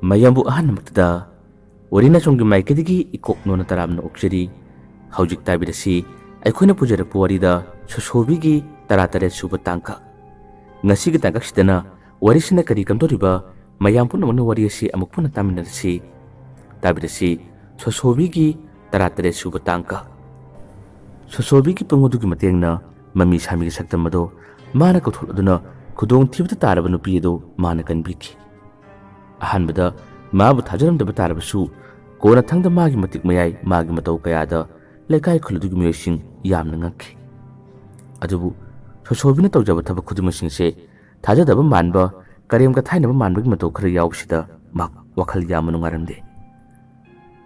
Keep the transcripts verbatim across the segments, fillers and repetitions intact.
ꯃꯌꯥꯝꯕꯨ ꯑꯍꯥꯟꯕꯃꯛꯇꯗ ꯋꯥꯔꯤ ꯅꯆꯣꯝꯒꯤ ꯃꯥꯏꯀꯩꯗꯒꯤ ꯏꯀꯣꯛ ꯅꯣꯟꯅ ꯇꯔꯥꯝꯅ ꯑꯣꯛꯆꯔꯤ꯫ ꯍꯧꯖꯤꯛ ꯇꯥꯕꯤꯔꯁꯤ ꯑꯩꯈꯣꯏꯅ ꯄꯨꯖꯔꯛꯄ ꯋꯥꯔꯤꯗ ꯁꯣꯁꯣꯕꯤꯒꯤ ꯇꯔꯥꯇꯔꯦꯠ ꯁꯨꯕ ꯇꯥꯡꯀꯛ꯫ ꯉꯁꯤꯒꯤ ꯇꯥꯡꯀꯛꯁꯤꯗꯅ ꯋꯥꯔꯤꯁꯤꯅ ꯀꯔꯤ ꯀꯝꯗꯧꯔꯤꯕ, ꯃꯌꯥꯝ ꯄꯨꯝꯅꯃꯛꯅ ꯋꯥꯔꯤ ꯑꯁꯤ ꯑꯃꯨꯛ ꯄꯨꯟꯅ ꯇꯥꯃꯤꯟꯅꯔꯁꯤ꯫ ꯇꯥꯕꯤꯔꯁꯤ ꯁꯣꯁꯣꯕꯤꯒꯤ ꯇꯔꯥꯇꯔꯦꯠ ꯁꯨꯕ ꯇꯥꯡꯀꯛ꯫ ꯁꯣꯁꯣꯕꯤꯒꯤ ꯄꯨꯡ ꯑꯗꯨꯒꯤ ꯃꯇꯦꯡꯅ ꯃꯃꯤ ꯁꯥꯃꯤꯒꯤ ꯁꯛꯇꯝ ꯑꯗꯣ ꯃꯥꯅ ꯀꯧꯊꯣꯛꯂꯗꯨꯅ ꯈꯨꯗꯣꯡꯊꯤꯕꯗ ꯇꯥꯔꯕ ꯅꯨꯄꯤ ꯑꯗꯨ ꯃꯥꯅ ꯀꯟꯕꯤꯈꯤ꯫ ꯑꯍꯥꯟꯕꯗ ꯃꯥꯕꯨ ꯊꯥꯖꯔꯝꯗꯕ ꯇꯥꯔꯕꯁꯨ, ꯀꯣꯟꯅꯊꯪꯗ ꯃꯥꯒꯤ ꯃꯇꯤꯛ ꯃꯌꯥꯏ, ꯃꯥꯒꯤ ꯃꯇꯧ ꯀꯌꯥꯗ ꯂꯩꯀꯥꯏ ꯈꯨꯜ ꯑꯗꯨꯒꯤ ꯃꯤꯑꯣꯏꯁꯤꯡ ꯌꯥꯝꯅ ꯉꯛꯈꯤ꯫ ꯑꯗꯨꯕꯨ ꯁꯣꯁꯣꯕꯤꯅ ꯇꯧꯖꯕ ꯊꯕꯛ ꯈꯨꯗꯤꯡꯃꯛꯁꯤꯡꯁꯦ ꯊꯥꯖꯗꯕ ꯃꯥꯟꯕ, ꯀꯔꯦꯝ ꯀꯊꯥꯏꯅꯕ ꯃꯥꯟꯕꯒꯤ ꯃꯇꯧ ꯈꯔ ꯌꯥꯎꯕꯁꯤꯗ ꯃꯍꯥꯛ ꯋꯥꯈꯜ ꯌꯥꯝꯅ ꯅꯨꯡꯉꯥꯏꯔꯝꯗꯦ꯫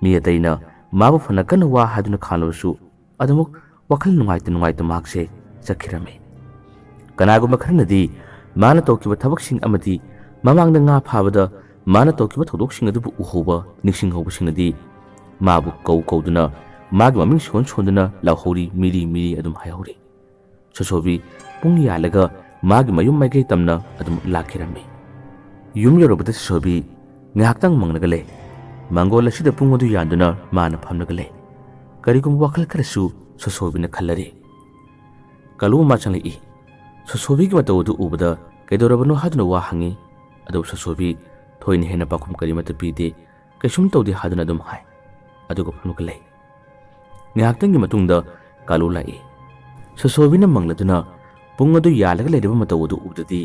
ꯃꯤ ꯑꯇꯩꯅ ꯃꯥꯕꯨ ꯐꯅ ꯀꯟꯅ ꯋꯥ ꯍꯥꯏꯗꯨꯅ ꯈꯥꯝꯂꯕꯁꯨ, ꯑꯗꯨꯃꯛ ꯋꯥꯈꯜ ꯅꯨꯡꯉꯥꯏꯇ ꯅꯨꯡꯉꯥꯏꯇ ꯃꯍꯥꯛꯁꯦ ꯆꯠꯈꯤꯔꯝꯃꯤ꯫ ꯀꯅꯥꯒꯨꯝꯕ ꯈꯔꯅꯗꯤ ꯃꯥꯅ ꯇꯧꯈꯤꯕ ꯊꯕꯛꯁꯤꯡ ꯑꯃꯗꯤ ꯃꯃꯥꯡꯗ ꯉꯥ ꯐꯥꯕꯗ ꯃꯥꯅ ꯇꯧꯈꯤꯕ ꯊꯧꯗꯣꯛꯁꯤꯡ ꯑꯗꯨꯕꯨ ꯎꯍꯧꯕ, ꯅꯤꯡꯁꯤꯡꯍꯧꯕꯁꯤꯡꯅꯗꯤ ꯃꯥꯕꯨ ꯀꯧ ꯀꯧꯗꯨꯅ ꯃꯥꯒꯤ ꯃꯃꯤꯡ ꯁꯣꯟ ꯁꯣꯟꯗꯨꯅ ꯂꯥꯎꯍꯧꯔꯤ, ꯃꯤꯔꯤ ꯃꯤꯔꯤ ꯑꯗꯨꯝ ꯍꯥꯏꯍꯧꯔꯤ꯫ ꯁꯣꯁꯣꯕꯤ ꯄꯨꯡ ꯌꯥꯜꯂꯒ ꯃꯥꯒꯤ ꯃꯌꯨꯝ ꯃꯥꯏꯀꯩ ꯇꯝꯅ ꯑꯗꯨꯝ ꯂꯥꯛꯈꯤꯔꯝꯃꯤ꯫ ꯌꯨꯝ ꯌꯧꯔꯕꯗ ꯁꯣꯁꯣꯕꯤ ꯉꯥꯏꯍꯥꯛꯇꯪ ꯃꯪꯂꯒ ꯂꯩ꯫ ꯃꯥꯡꯒꯣꯜ ꯑꯁꯤꯗ ꯄꯨꯡ ꯑꯗꯨ ꯌꯥꯟꯗꯨꯅ ꯃꯥꯅ ꯐꯝꯂꯒ ꯂꯩ꯫ ꯀꯔꯤꯒꯨꯝꯕ ꯋꯥꯈꯜ ꯈꯔꯁꯨ ꯁꯣꯁꯣꯕꯤꯅ ꯈꯜꯂꯔꯤ꯫ ꯀꯥꯂꯨ ꯃꯃꯥ ꯆꯪꯂꯛꯏ꯫ ꯁꯣꯁꯣꯕꯤꯒꯤ ꯃꯇꯧ ꯑꯗꯨ ꯎꯕꯗ ꯀꯩꯗꯧꯔꯕꯅꯣ ꯍꯥꯏꯗꯨꯅ ꯋꯥ ꯍꯪꯉꯤ꯫ ꯑꯗꯨꯕꯨ ꯁꯣꯁꯣꯕꯤ ꯊꯣꯏꯅ ꯍꯦꯟꯅ ꯄꯥꯎꯈꯨꯝ ꯀꯔꯤꯃꯠꯇ ꯄꯤꯗꯦ꯫ ꯀꯩꯁꯨꯝ ꯇꯧꯗꯦ ꯍꯥꯏꯗꯨꯅ ꯑꯗꯨꯝ ꯍꯥꯏ꯫ ꯑꯗꯨꯒ ꯐꯝꯂꯒ ꯂꯩ꯫ ꯉꯥꯏꯍꯥꯛꯇꯪꯒꯤ ꯃꯇꯨꯡꯗ ꯀꯥꯂꯨ ꯂꯥꯛꯏ꯫ ꯁꯣꯁꯣꯕꯤꯅ ꯃꯪꯂꯗꯨꯅ ꯄꯨꯡ ꯑꯗꯨ ꯌꯥꯜꯂꯒ ꯂꯩꯔꯕ ꯃꯇꯧ ꯑꯗꯨ ꯎꯕꯗꯗꯤ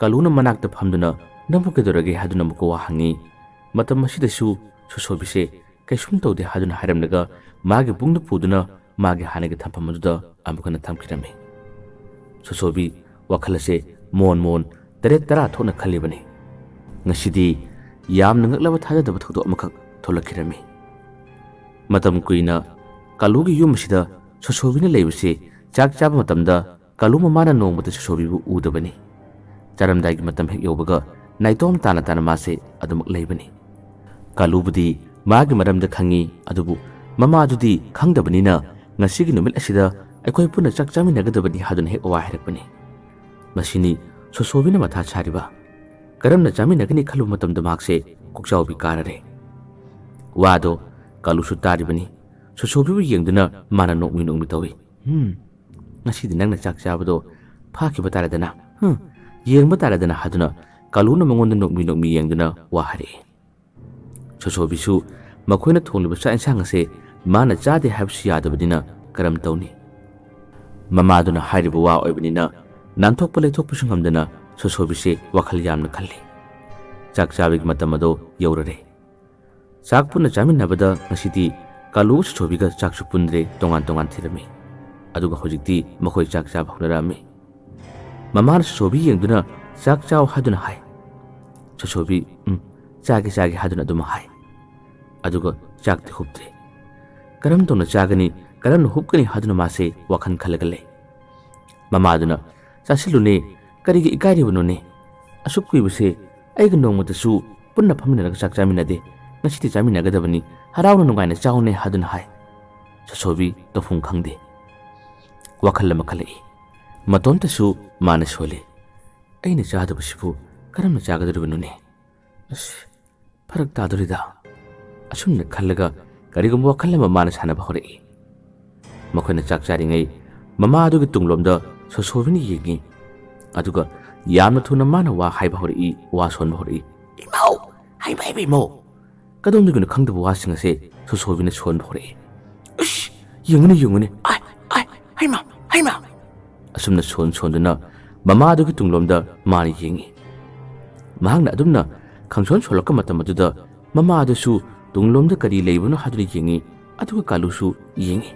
ꯀꯥꯂꯨꯅ ꯃꯅꯥꯛꯇ ꯐꯝꯗꯨꯅ "ꯅꯪꯕꯨ ꯀꯩꯗꯧꯔꯒꯦ?" ꯍꯥꯏꯗꯨꯅ ꯑꯃꯨꯛꯀ ꯋꯥ ꯍꯪꯉꯤ꯫ ꯃꯇꯝ ꯑꯁꯤꯗꯁꯨ ꯁꯣꯁꯣꯕꯤꯁꯦ ꯀꯩꯁꯨꯝ ꯇꯧꯗꯦ ꯍꯥꯏꯗꯨꯅ ꯍꯥꯏꯔꯝꯂꯒ ꯃꯥꯒꯤ ꯄꯨꯡꯗ ꯄꯨꯗꯨꯅ ꯃꯥꯒꯤ ꯍꯥꯟꯅꯒꯤ ꯊꯝꯐꯝ ꯑꯗꯨꯗ ꯑꯃꯨꯛ ꯍꯟꯅ ꯊꯝꯈꯤꯔꯝꯃꯤ꯫ ꯁꯣꯁꯣꯕꯤ ꯋꯥꯈꯜ ꯑꯁꯦ ꯃꯣꯟ ꯃꯣꯟ ꯇꯔꯦꯠ ꯇꯔꯥ ꯊꯣꯛꯅ ꯈꯜꯂꯤꯕꯅꯤ꯫ ꯉꯁꯤꯗꯤ ꯌꯥꯝꯅ ꯉꯛꯂꯕ ꯊꯥꯖꯗꯕ ꯊꯧꯗꯣꯛ ꯑꯃꯈꯛ ꯊꯣꯛꯂꯛꯈꯤꯔꯝꯃꯤ꯫ ꯃꯇꯝ ꯀꯨꯏꯅ ꯀꯥꯂꯨꯒꯤ ꯌꯨꯝ ꯑꯁꯤꯗ ꯁꯣꯁꯣꯕꯤꯅ ꯂꯩꯕꯁꯤ ꯆꯥꯛ ꯆꯥꯕ ꯃꯇꯝꯗ ꯀꯥꯂꯨ ꯃꯃꯥꯅ ꯅꯣꯡꯃꯇ ꯁꯣꯁꯣꯕꯤꯕꯨ ꯎꯗꯕꯅꯤ꯫ ꯆꯥꯔꯝꯗꯥꯏꯒꯤ ꯃꯇꯝ ꯍꯦꯛ ꯌꯧꯕꯒ ꯅꯥꯏꯇꯣꯝ ꯇꯥꯅ ꯇꯥꯅ ꯃꯥꯁꯦ ꯑꯗꯨꯃꯛ ꯂꯩꯕꯅꯤ꯫ ꯀꯥꯂꯨꯕꯨꯗꯤ ꯃꯥꯒꯤ ꯃꯔꯝꯗ ꯈꯪꯉꯤ, ꯑꯗꯨꯕꯨ ꯃꯃꯥꯗꯨꯗꯤ ꯈꯪꯗꯕꯅꯤꯅ ꯉꯁꯤꯒꯤ ꯅꯨꯃꯤꯠ ꯑꯁꯤꯗ ꯑꯩꯈꯣꯏ ꯄꯨꯟꯅ ꯆꯥꯛ ꯆꯥꯃꯤꯟꯅꯒꯗꯕꯅꯤ ꯍꯥꯏꯗꯨꯅ ꯍꯦꯛ ꯋꯥ ꯍꯥꯏꯔꯛꯄꯅꯤ꯫ ꯃꯁꯤꯅꯤ ꯁꯣꯁꯣꯕꯤꯅ ꯃꯊꯥ ꯁꯥꯔꯤꯕ꯫ ꯀꯔꯝꯅ ꯆꯥꯃꯤꯟꯅꯒꯅꯤ ꯈꯜꯂꯨꯕ ꯃꯇꯝꯗ ꯃꯍꯥꯛꯁꯦ ꯀꯣꯛꯆꯥꯎꯕꯤ ꯀꯥꯔꯔꯦ꯫ ꯋꯥꯗꯣ ꯀꯥꯂꯨꯁꯨ ꯇꯥꯔꯤꯕꯅꯤ꯫ ꯁꯣꯁꯣꯕꯤꯕꯨ ꯌꯦꯡꯗꯨꯅ ꯃꯥꯅ ꯅꯣꯛꯃꯤ ꯅꯣꯛꯃꯤ ꯇꯧꯏ꯫ "ꯎꯝ, ꯉꯁꯤꯗꯤ ꯅꯪꯅ ꯆꯥꯛ ꯆꯥꯕꯗꯣ ꯐꯥꯈꯤꯕ ꯇꯥꯔꯦꯗꯅ꯫ ꯍꯨꯝ, ꯌꯦꯡꯕ ꯇꯥꯔꯦꯗꯅ" ꯍꯥꯏꯗꯨꯅ ꯀꯥꯂꯨꯅ ꯃꯉꯣꯟꯗ ꯅꯣꯛꯃꯤ ꯅꯣꯛꯃꯤ ꯌꯦꯡꯗꯨꯅ ꯋꯥ ꯍꯥꯏꯔꯛꯏ꯫ ꯁꯣꯁꯣꯕꯤꯁꯨ ꯃꯈꯣꯏꯅ ꯊꯣꯡꯂꯤꯕ ꯆꯥꯛ ꯏꯟꯁꯥꯡ ꯑꯁꯦ ꯃꯥꯅ ꯆꯥꯗꯦ ꯍꯥꯏꯕꯁꯨ ꯌꯥꯗꯕꯅꯤꯅ ꯀꯔꯝ ꯇꯧꯅꯤ? ꯃꯃꯥꯗꯨꯅ ꯍꯥꯏꯔꯤꯕ ꯋꯥ ꯑꯣꯏꯕꯅꯤꯅ ꯅꯥꯟꯊꯣꯛꯄ ꯂꯩꯊꯣꯛꯄꯁꯨ ꯉꯝꯗꯅ ꯁꯣꯁꯣꯕꯤꯁꯦ ꯋꯥꯈꯜ ꯌꯥꯝꯅ ꯈꯜꯂꯤ꯫ ꯆꯥꯛ ꯆꯥꯕꯒꯤ ꯃꯇꯝ ꯑꯗꯣ ꯌꯧꯔꯔꯦ꯫ ꯆꯥꯛ ꯄꯨꯟꯅ ꯆꯥꯃꯤꯟꯅꯕꯗ ꯉꯁꯤꯗꯤ ꯀꯥꯂꯨ ꯁꯣꯁꯣꯕꯤꯒ ꯆꯥꯛꯁꯨ ꯄꯨꯟꯗ꯭ꯔꯦ, ꯇꯣꯉꯥꯟ ꯇꯣꯉꯥꯟ ꯊꯤꯔꯝꯃꯤ꯫ ꯑꯗꯨꯒ ꯍꯧꯖꯤꯛꯇꯤ ꯃꯈꯣꯏ ꯆꯥꯛ ꯆꯥꯕ ꯍꯧꯅꯔꯛꯑꯝꯃꯤ꯫ ꯃꯃꯥꯅ ꯁꯣꯁꯣꯕꯤ ꯌꯦꯡꯗꯨꯅ "ꯆꯥꯛ ꯆꯥꯎ" ꯍꯥꯏꯗꯨꯅ ꯍꯥꯏ꯫ ꯁꯣꯁꯣꯕꯤ "ꯎꯝ, ꯆꯥꯒꯦ, ꯆꯥꯒꯦ" ꯍꯥꯏꯗꯨꯅ ꯑꯗꯨꯝ ꯍꯥꯏ꯫ ꯑꯗꯨꯒ ꯆꯥꯛꯇꯤ ꯍꯨꯞꯇ꯭ꯔꯦ꯫ ꯀꯔꯝ ꯇꯧꯅ ꯆꯥꯒꯅꯤ, ꯀꯔꯝꯅ ꯍꯨꯞꯀꯅꯤ ꯍꯥꯏꯗꯨꯅ ꯃꯥꯁꯦ ꯋꯥꯈꯜ ꯈꯜꯂꯒ ꯂꯩ꯫ ꯃꯃꯥꯗꯨꯅ "ꯆꯥꯁꯤꯜꯂꯨꯅꯦ, ꯀꯔꯤꯒꯤ ꯏꯀꯥꯏꯔꯤꯕꯅꯣꯅꯦ? ꯑꯁꯨꯛ ꯀꯨꯏꯕꯁꯦ ꯑꯩꯒ ꯅꯣꯡꯃꯇꯁꯨ ꯄꯨꯟꯅ ꯐꯝꯃꯤꯟꯅꯔꯒ ꯆꯥꯛ ꯆꯥꯃꯤꯟꯅꯗꯦ꯫ ꯉꯁꯤꯗꯤ ꯆꯥꯃꯤꯟꯅꯒꯗꯕꯅꯤ, ꯍꯔꯥꯎꯅ ꯅꯨꯡꯉꯥꯏꯅ ꯆꯥꯎꯅꯦ" ꯍꯥꯏꯗꯨꯅ ꯍꯥꯏ꯫ ꯁꯣꯁꯣꯕꯤ ꯇꯧꯐꯝ ꯈꯪꯗꯦ꯫ ꯋꯥꯈꯜ ꯑꯃ ꯈꯜꯂꯛꯏ꯫ ꯃꯇꯣꯝꯇꯁꯨ ꯃꯥꯅ ꯁꯣꯜꯂꯤ꯫ "ꯑꯩꯅ ꯆꯥꯗꯕꯁꯤꯕꯨ ꯀꯔꯝꯅ ꯆꯥꯒꯗꯧꯔꯤꯕꯅꯣꯅꯦ? ꯑꯁ, ꯐꯔꯛ ꯇꯥꯗꯣꯔꯤꯗ"꯫ ꯑꯁꯨꯝꯅ ꯈꯜꯂꯒ ꯀꯔꯤꯒꯨꯝꯕ ꯋꯥꯈꯜ ꯑꯃ ꯃꯥꯅ ꯁꯥꯟꯅꯕ ꯍꯧꯔꯛꯏ꯫ ꯃꯈꯣꯏꯅ ꯆꯥꯛ ꯆꯥꯔꯤꯉꯩ ꯃꯃꯥ ꯑꯗꯨꯒꯤ ꯇꯨꯡꯂꯣꯝꯗ ꯁꯣꯁꯣꯕꯤꯅ ꯌꯦꯡꯉꯤ꯫ ꯑꯗꯨꯒ ꯌꯥꯝꯅ ꯊꯨꯅ ꯃꯥꯅ ꯋꯥ ꯍꯥꯏꯕ ꯍꯧꯔꯛꯏ, ꯋꯥ ꯁꯣꯟꯕ ꯍꯧꯔꯛꯏ꯫ "ꯏꯃꯧ! ꯍꯩꯃ, ꯍꯩꯃ, ꯏꯃꯧ!" ꯀꯗꯣꯝꯗꯒꯤꯅꯣ ꯈꯪꯗꯕ ꯋꯥꯁꯤꯡ ꯑꯁꯦ ꯁꯣꯁꯣꯕꯤꯅ ꯁꯣꯟꯕ ꯍꯧꯔꯛꯏ꯫ "ꯏꯁ! ꯌꯦꯡꯉꯨꯅꯦ, ꯌꯦꯡꯉꯨꯅꯦ! ꯑꯥꯏ, ꯑꯥꯏ, ꯍꯩꯃ, ꯍꯩꯃ!" ꯑꯁꯨꯝꯅ ꯁꯣꯟ ꯁꯣꯟꯗꯨꯅ ꯃꯃꯥꯗꯨꯒꯤ ꯇꯨꯡꯂꯣꯝꯗ ꯃꯥꯅ ꯌꯦꯡꯉꯤ꯫ ꯃꯍꯥꯛꯅ ꯑꯗꯨꯝꯅ ꯈꯪꯁꯣꯟ ꯁꯣꯜꯂꯛꯄ ꯃꯇꯝ ꯑꯗꯨꯗ ꯃꯃꯥ ꯑꯗꯨꯁꯨ ꯇꯨꯡꯂꯣꯝꯗ ꯀꯔꯤ ꯂꯩꯕꯅꯣ ꯍꯥꯏꯗꯨꯅ ꯌꯦꯡꯉꯤ, ꯑꯗꯨꯒ ꯀꯥꯂꯨꯁꯨ ꯌꯦꯡꯉꯤ꯫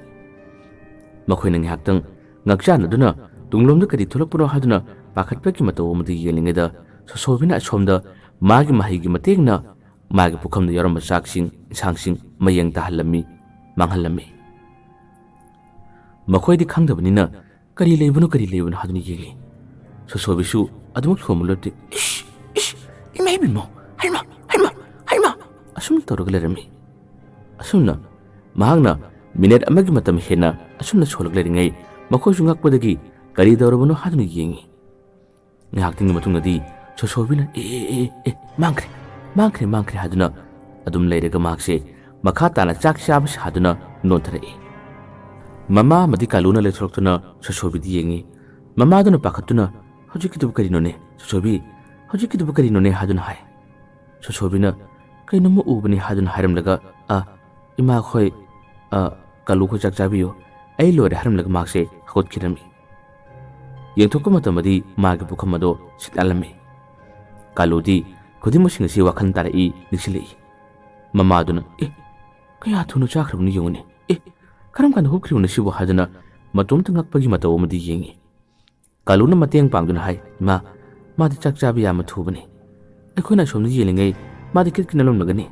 ꯃꯈꯣꯏꯅ ꯉꯥꯏꯍꯥꯛꯇꯪ ꯉꯛꯆꯥꯟꯅꯗꯨꯅ ꯇꯨꯡꯂꯣꯝꯗ ꯀꯔꯤ ꯊꯣꯛꯂꯛꯄꯅꯣ ꯍꯥꯏꯗꯨꯅ ꯄꯥꯈꯠꯄꯒꯤ ꯃꯇꯧ ꯑꯃꯗ ꯌꯦꯡꯂꯤꯉꯩꯗ ꯁꯣꯁꯣꯕꯤꯅ ꯑꯁꯣꯝꯗ ꯃꯥꯒꯤ ꯃꯍꯩꯒꯤ ꯃꯇꯦꯡꯅ ꯃꯥꯒꯤ ꯄꯨꯈꯝꯗ ꯌꯥꯎꯔꯝꯕ ꯆꯥꯛꯁꯤꯡ, ꯏꯟꯁꯥꯡꯁꯤꯡ ꯃꯌꯦꯡ ꯇꯥꯍꯜꯂꯝꯃꯤ, ꯃꯥꯡꯍꯜꯂꯝꯃꯤ꯫ ꯃꯈꯣꯏꯗꯤ ꯈꯪꯗꯕꯅꯤꯅ "ꯀꯔꯤ ꯂꯩꯕꯅꯣ, ꯀꯔꯤ ꯂꯩꯕꯅꯣ?" ꯍꯥꯏꯗꯨꯅ ꯌꯦꯡꯂꯤ꯫ ꯁꯣꯁꯣꯕꯤꯁꯨ ꯑꯗꯨꯃꯛ ꯁꯣꯟꯕ ꯂꯦꯞꯇꯦ꯫ "ꯏꯁ! ꯏꯁ! ꯏꯃꯥ ꯏꯕꯦꯝꯃ! ꯍꯩꯃ! ꯍꯩꯃ! ꯍꯩꯃ!" ꯑꯁꯨꯝ ꯇꯧꯔꯒ ꯂꯩꯔꯝꯃꯤ꯫ ꯑꯁꯨꯝꯅ ꯃꯍꯥꯛꯅ ꯃꯤꯅꯤꯠ ꯑꯃꯒꯤ ꯃꯇꯝ ꯍꯦꯟꯅ ꯑꯁꯨꯝꯅ ꯁꯣꯜꯂꯒ ꯂꯩꯔꯤꯉꯩ ꯃꯈꯣꯏꯁꯨ ꯉꯛꯄꯗꯒꯤ ꯀꯔꯤ ꯇꯧꯔꯕꯅꯣ ꯍꯥꯏꯗꯨꯅ ꯌꯦꯡꯉꯤ꯫ ꯉꯥꯏꯍꯥꯛꯇꯪꯒꯤ ꯃꯇꯨꯡꯗꯗꯤ ꯁꯣꯁꯣꯕꯤꯅ "ꯑꯦ, ꯑꯦ, ꯑꯦ, ꯑꯦ, ꯃꯥꯡꯈ꯭ꯔꯦ! ꯃꯥꯡꯈ꯭ꯔꯦ, ꯃꯥꯡꯈ꯭ꯔꯦ ꯍꯥꯏꯗꯨꯅ ꯑꯗꯨꯝ ꯂꯩꯔꯒ ꯃꯍꯥꯛꯁꯦ ꯃꯈꯥ ꯇꯥꯅ ꯆꯥꯛ ꯆꯥꯕ ꯁꯥꯗꯨꯅ ꯅꯣꯟꯊꯔꯛꯏ꯫ ꯃꯃꯥ ꯑꯃꯗꯤ ꯀꯥꯂꯨꯅ ꯂꯩꯊꯣꯔꯛꯇꯨꯅ ꯁꯣꯁꯣꯕꯤꯗ ꯌꯦꯡꯉꯤ꯫ ꯃꯃꯥꯗꯨꯅ ꯄꯥꯈꯠꯇꯨꯅ, "ꯍꯧꯖꯤꯛꯀꯤꯗꯨꯕꯨ ꯀꯔꯤꯅꯣꯅꯦ, ꯁꯣꯁꯣꯕꯤ? ꯍꯧꯖꯤꯛꯀꯤꯗꯨꯕꯨ ꯀꯔꯤꯅꯣꯅꯦ?" ꯍꯥꯏꯗꯨꯅ ꯍꯥꯏ꯫ ꯁꯣꯁꯣꯕꯤꯅ, "ꯀꯩꯅꯣꯝꯃ ꯎꯕꯅꯤ" ꯍꯥꯏꯗꯨꯅ ꯍꯥꯏꯔꯝꯂꯒ, "ꯑ, ꯏꯃꯥꯈꯣꯏ, ꯑ, ꯀꯥꯂꯨꯈꯣꯏ ꯆꯥꯛ ꯆꯥꯕꯤꯌꯨ, ꯑꯩ ꯂꯣꯏꯔꯦ" ꯍꯥꯏꯔꯝꯂꯒ ꯃꯍꯥꯛꯁꯦ ꯍꯧꯒꯠꯈꯤꯔꯝꯃꯤ꯫ ꯌꯦꯡꯊꯣꯛꯄ ꯃꯇꯝꯗꯗꯤ ꯃꯥꯒꯤ ꯄꯨꯈꯝ ꯑꯗꯣ ꯁꯤꯠ ꯅꯥꯜꯂꯝꯃꯤ꯫ ꯀꯥꯂꯨꯗꯤ ꯈꯨꯗꯤꯡꯃꯛꯁꯤꯡ ꯑꯁꯤ ꯋꯥꯈꯜ ꯇꯥꯔꯛꯏ, ꯅꯤꯡꯁꯤꯡꯂꯛꯏ꯫ ꯃꯃꯥꯗꯨꯅ, "ꯑꯦ, ꯀꯌꯥ ꯊꯨꯅ ꯆꯥꯈ꯭ꯔꯕꯅꯣ ꯌꯦꯡꯉꯨꯅꯦ꯫ ꯑꯦ, ꯀꯔꯝ ꯀꯥꯟꯗ ꯍꯧꯒꯠꯈ꯭ꯔꯤꯕꯅꯣ ꯁꯤꯕꯨ?" ꯍꯥꯏꯗꯨꯅ ꯃꯇꯣꯝꯇ ꯉꯛꯄꯒꯤ ꯃꯇꯧ ꯑꯃꯗꯤ ꯌꯦꯡꯉꯤ꯫ ꯀꯥꯂꯨꯅ ꯃꯇꯦꯡ ꯄꯥꯡꯗꯨꯅ ꯍꯥꯏ, "ꯏꯃꯥ, ꯃꯥꯗꯤ ꯆꯥꯛ ꯆꯥꯕ ꯌꯥꯝꯅ ꯊꯨꯕꯅꯤ꯫ ꯑꯩꯈꯣꯏꯅ ꯑꯁꯣꯝꯗ ꯌꯦꯡꯂꯤꯉꯩ ꯃꯥꯗꯤ ꯀꯤꯠ ꯀꯤꯠꯅ ꯂꯣꯝꯂꯒꯅꯤ꯫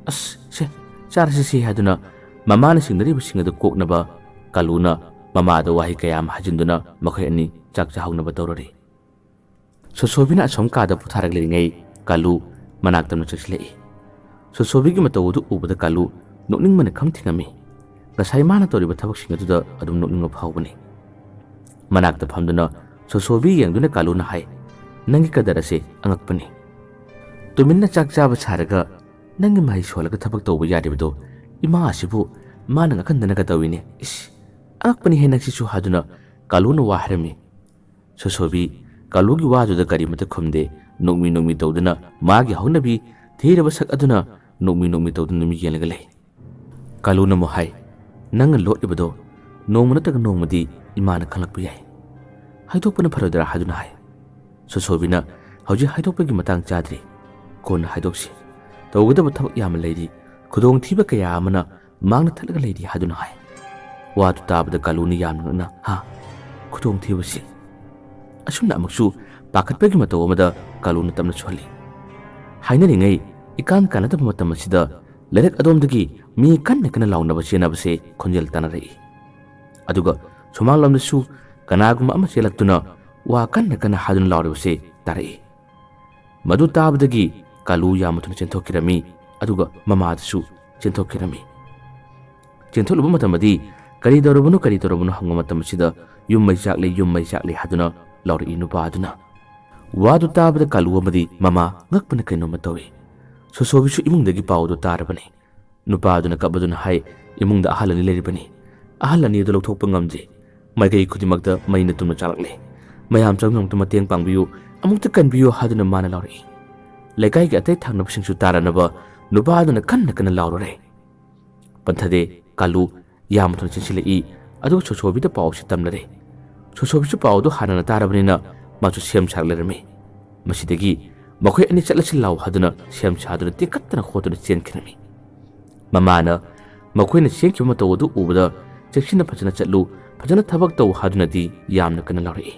ꯑꯁ, ꯁꯦ, ꯆꯥꯔꯁꯤ ꯁꯦ" ꯍꯥꯏꯗꯨꯅ ꯃꯃꯥꯅ ꯁꯤꯡꯅꯔꯤꯕꯁꯤꯡ ꯑꯗꯨ ꯀꯣꯛꯅꯕ ꯀꯥꯂꯨꯅ ꯃꯃꯥꯗ ꯋꯥꯍꯩ ꯀꯌꯥ ꯑꯃ ꯍꯥꯏꯖꯤꯟꯗꯨꯅ ꯃꯈꯣꯏ ꯑꯅꯤ ꯆꯥꯛ ꯆꯥꯍꯧꯅꯕ ꯇꯧꯔꯔꯤ꯫ ꯁꯣꯁꯣꯕꯤꯅ ꯑꯁꯣꯝ ꯀꯥꯗ ꯄꯣꯊꯥꯔꯛꯂꯤꯉꯩ ꯀꯥꯂꯨ ꯃꯅꯥꯛꯇ ꯑꯃꯨꯛ ꯆꯪꯁꯤꯜꯂꯛꯏ꯫ ꯁꯣꯁꯣꯕꯤꯒꯤ ꯃꯇꯧ ꯑꯗꯨ ꯎꯕꯗ ꯀꯥꯂꯨ ꯅꯣꯛꯅꯤꯡꯕꯅ ꯈꯝ ꯊꯦꯡꯉꯝꯃꯤ꯫ ꯉꯁꯥꯏ ꯃꯥꯅ ꯇꯧꯔꯤꯕ ꯊꯕꯛꯁꯤꯡ ꯑꯗꯨꯗ ꯑꯗꯨꯝ ꯅꯣꯛꯅꯤꯡꯕ ꯐꯥꯎꯕꯅꯤ꯫ ꯃꯅꯥꯛꯇ ꯐꯝꯗꯨꯅ ꯁꯣꯁꯣꯕꯤ ꯌꯦꯡꯗꯨꯅ ꯀꯥꯂꯨꯅ ꯍꯥꯏ, "ꯅꯪꯒꯤ ꯀꯗꯔ ꯑꯁꯦ ꯑꯉꯛꯄꯅꯤ꯫ ꯇꯨꯃꯤꯟꯅ ꯆꯥꯛ ꯆꯥꯕ ꯁꯥꯔꯒ ꯅꯪꯒꯤ ꯃꯍꯩ ꯁꯣꯜꯂꯒ ꯊꯕꯛ ꯇꯧꯕ ꯌꯥꯔꯤꯕꯗꯣ ꯏꯃꯥ ꯑꯁꯤꯕꯨ ꯃꯥꯅ ꯉꯥꯛꯍꯟꯗꯅꯒ ꯇꯧꯏꯅꯦ꯫ ꯏꯁ, ꯑꯉꯛꯄꯅꯤꯍꯦ ꯅꯪꯁꯤꯁꯨ" ꯍꯥꯏꯗꯨꯅ ꯀꯥꯂꯨꯅ ꯋꯥ ꯍꯥꯏꯔꯝꯃꯤ꯫ ꯁꯣꯁꯣꯕꯤ ꯀꯥꯂꯨꯒꯤ ꯋꯥꯗꯨꯗ ꯀꯔꯤꯃꯠꯇ ꯈꯨꯝꯗꯦ꯫ ꯅꯣꯛꯃꯤ ꯅꯣꯛꯃꯤ ꯇꯧꯗꯨꯅ ꯃꯥꯒꯤ ꯍꯧꯅꯕꯤ ꯊꯤꯔꯕ ꯁꯛ ꯑꯗꯨꯅ ꯅꯣꯛꯃꯤ ꯅꯣꯛꯃꯤ ꯇꯧꯗꯨꯅ ꯃꯤ ꯌꯦꯡꯂꯒ ꯂꯩ꯫ ꯀꯥꯂꯨꯅ ꯑꯃꯨꯛ ꯍꯥꯏ, "ꯅꯪꯅ ꯂꯣꯠꯂꯤꯕꯗꯣ ꯅꯣꯡꯃ ꯅꯠꯇ꯭ꯔꯒ ꯅꯣꯡꯃꯗꯤ ꯏꯃꯥꯅ ꯈꯪꯂꯛꯄ ꯌꯥꯏ꯫ ꯍꯥꯏꯗꯣꯛꯄꯅ ꯐꯔꯣꯏꯗ꯭ꯔꯥ?" ꯍꯥꯏꯗꯨꯅ ꯍꯥꯏ꯫ ꯁꯣꯁꯣꯕꯤꯅ, "ꯍꯧꯖꯤꯛ ꯍꯥꯏꯗꯣꯛꯄꯒꯤ ꯃꯇꯥꯡ ꯆꯥꯗ꯭ꯔꯤ꯫ ꯀꯣꯟꯅ ꯍꯥꯏꯗꯣꯛꯁꯤ꯫ ꯇꯧꯒꯗꯕ ꯊꯕꯛ ꯌꯥꯝꯅ ꯂꯩꯔꯤ꯫ ꯈꯨꯗꯣꯡꯊꯤꯕ ꯀꯌꯥ ꯑꯃꯅ ꯃꯥꯡꯅ ꯊꯠꯂꯒ ꯂꯩꯔꯤ" ꯍꯥꯏꯗꯨꯅ ꯍꯥꯏ꯫ ꯋꯥꯗꯨ ꯇꯥꯕꯗ ꯀꯥꯂꯨꯅ ꯌꯥꯝꯅ ꯉꯛꯅ, "ꯍꯥ? ꯈꯨꯗꯣꯡꯊꯤꯕꯁꯤ?" ꯑꯁꯨꯝꯅ ꯑꯃꯨꯛꯁꯨ ꯄꯥꯈꯠꯄꯒꯤ ꯃꯇꯧ ꯑꯃꯗ ꯀꯥꯂꯨꯅ ꯇꯞꯅ ꯁꯣꯜꯂꯤ꯫ ꯍꯥꯏꯅꯔꯤꯉꯩ ꯏꯀꯥꯟ ꯀꯥꯟꯅꯗꯕ ꯃꯇꯝ ꯑꯁꯤꯗ ꯂꯩꯔꯛ ꯑꯗꯣꯝꯗꯒꯤ ꯃꯤ ꯀꯟꯅ ꯀꯟꯅ ꯂꯥꯎꯅꯕ ꯆꯦꯟꯅꯕꯁꯦ ꯈꯣꯟꯖꯦꯜ ꯇꯥꯅꯔꯛꯏ꯫ ꯑꯗꯨꯒ ꯁꯨꯃꯥꯡꯂꯣꯝꯗꯁꯨ ꯀꯅꯥꯒꯨꯝꯕ ꯑꯃ ꯆꯦꯜꯂꯛꯇꯨꯅ ꯋꯥ ꯀꯟꯅ ꯀꯟꯅ ꯍꯥꯏꯗꯨꯅ ꯂꯥꯎꯔꯤꯕꯁꯦ ꯇꯥꯔꯛꯏ꯫ ꯃꯗꯨ ꯇꯥꯕꯗꯒꯤ ꯀꯥꯂꯨ ꯌꯥꯝꯅ ꯊꯨꯅ ꯆꯦꯟꯊꯣꯛꯈꯤꯔꯝꯃꯤ, ꯑꯗꯨꯒ ꯃꯃꯥꯗꯨꯁꯨ ꯆꯦꯟꯊꯣꯛꯈꯤꯔꯝꯃꯤ꯫ ꯆꯦꯟꯊꯣꯛꯂꯨꯕ ꯃꯇꯝꯗꯗꯤ, "ꯀꯔꯤ ꯇꯧꯔꯕꯅꯣ, ꯀꯔꯤ ꯇꯧꯔꯕꯅꯣ?" ꯍꯪꯕ ꯃꯇꯝ ꯑꯁꯤꯗ, "ꯌꯨꯝ ꯃꯩ ꯆꯥꯛꯂꯦ, ꯌꯨꯝ ꯃꯩ ꯆꯥꯛꯂꯦ" ꯍꯥꯏꯗꯨꯅ ꯂꯥꯎꯔꯛꯏ ꯅꯨꯄꯥ ꯑꯗꯨꯅ꯫ ꯋꯥꯗꯨ ꯇꯥꯕꯗ ꯀꯥꯂꯨ ꯑꯃꯗꯤ ꯃꯃꯥ ꯉꯛꯄꯅ ꯀꯩꯅꯣꯝꯃ ꯇꯧꯏ꯫ ꯁꯣꯁꯣꯕꯤꯁꯨ ꯏꯃꯨꯡꯗꯒꯤ ꯄꯥꯎꯗꯨ ꯇꯥꯔꯕꯅꯤ꯫ ꯅꯨꯄꯥꯗꯨꯅ ꯀꯞꯄꯗꯨꯅ ꯍꯥꯏ, "ꯏꯃꯨꯡꯗ ꯑꯍꯜ ꯑꯅꯤ ꯂꯩꯔꯤꯕꯅꯤ꯫ ꯑꯍꯜ ꯑꯅꯤ ꯑꯗꯨ ꯂꯧꯊꯣꯛꯄ ꯉꯝꯗꯦ꯫ ꯃꯥꯏꯀꯩ ꯈꯨꯗꯤꯡꯃꯛꯇ ꯃꯩꯅ ꯇꯨꯝꯅ ꯆꯥꯛꯂꯛꯂꯦ꯫ ꯃꯌꯥꯝ ꯆꯪꯗꯨꯅ ꯑꯃꯨꯛꯇ ꯃꯇꯦꯡ ꯄꯥꯡꯕꯤꯌꯨ, ꯑꯃꯨꯛꯇ ꯀꯟꯕꯤꯌꯨ" ꯍꯥꯏꯗꯨꯅ ꯃꯥꯅ ꯂꯥꯎꯔꯛꯏ꯫ ꯂꯩꯀꯥꯏꯒꯤ ꯑꯇꯩ ꯊꯪꯅꯕꯁꯤꯡꯁꯨ ꯇꯥꯔꯅꯕ ꯅꯨꯄꯥꯗꯨꯅ ꯀꯟꯅ ꯀꯟꯅ ꯂꯥꯎꯔꯨꯔꯦ꯫ ꯄꯟꯊꯗꯦ꯫ ꯀꯥꯂꯨ ꯌꯥꯝ ꯊꯨꯅ ꯆꯦꯟꯁꯤꯜꯂꯛꯏ꯫ ꯑꯗꯨꯒ ꯁꯣꯁꯣꯕꯤꯗ ꯄꯥꯎ ꯑꯁꯤ ꯇꯝꯅꯔꯦ꯫ ꯁꯣꯁꯣꯕꯤꯁꯨ ꯄꯥꯎ ꯑꯗꯨ ꯍꯥꯟꯅꯅ ꯇꯥꯔꯕꯅꯤꯅ ꯃꯥꯁꯨ ꯁꯦꯝ ꯁꯥꯔꯛ ꯂꯩꯔꯝꯃꯤ꯫ ꯃꯁꯤꯗꯒꯤ ꯃꯈꯣꯏ ꯑꯅꯤ ꯆꯠꯂꯁꯤ ꯂꯥꯎ ꯍꯥꯏꯗꯨꯅ ꯁꯦꯝ ꯁꯥꯗꯨꯅ ꯇꯦꯛꯈꯠꯇꯅ ꯈꯣꯠꯇꯨꯅ ꯆꯦꯟꯈꯤꯔꯝꯃꯤ꯫ ꯃꯃꯥꯅ ꯃꯈꯣꯏꯅ ꯆꯦꯟꯈꯤꯕ ꯃꯇꯧ ꯑꯗꯨ ꯎꯕꯗ, "ꯆꯦꯛꯁꯤꯟꯅ ꯐꯖꯅ ꯆꯠꯂꯨ, ꯐꯖꯅ ꯊꯕꯛ ꯇꯧ" ꯍꯥꯏꯗꯨꯅꯗꯤ ꯌꯥꯝꯅ ꯀꯟꯅ ꯂꯥꯎꯔꯛꯏ꯫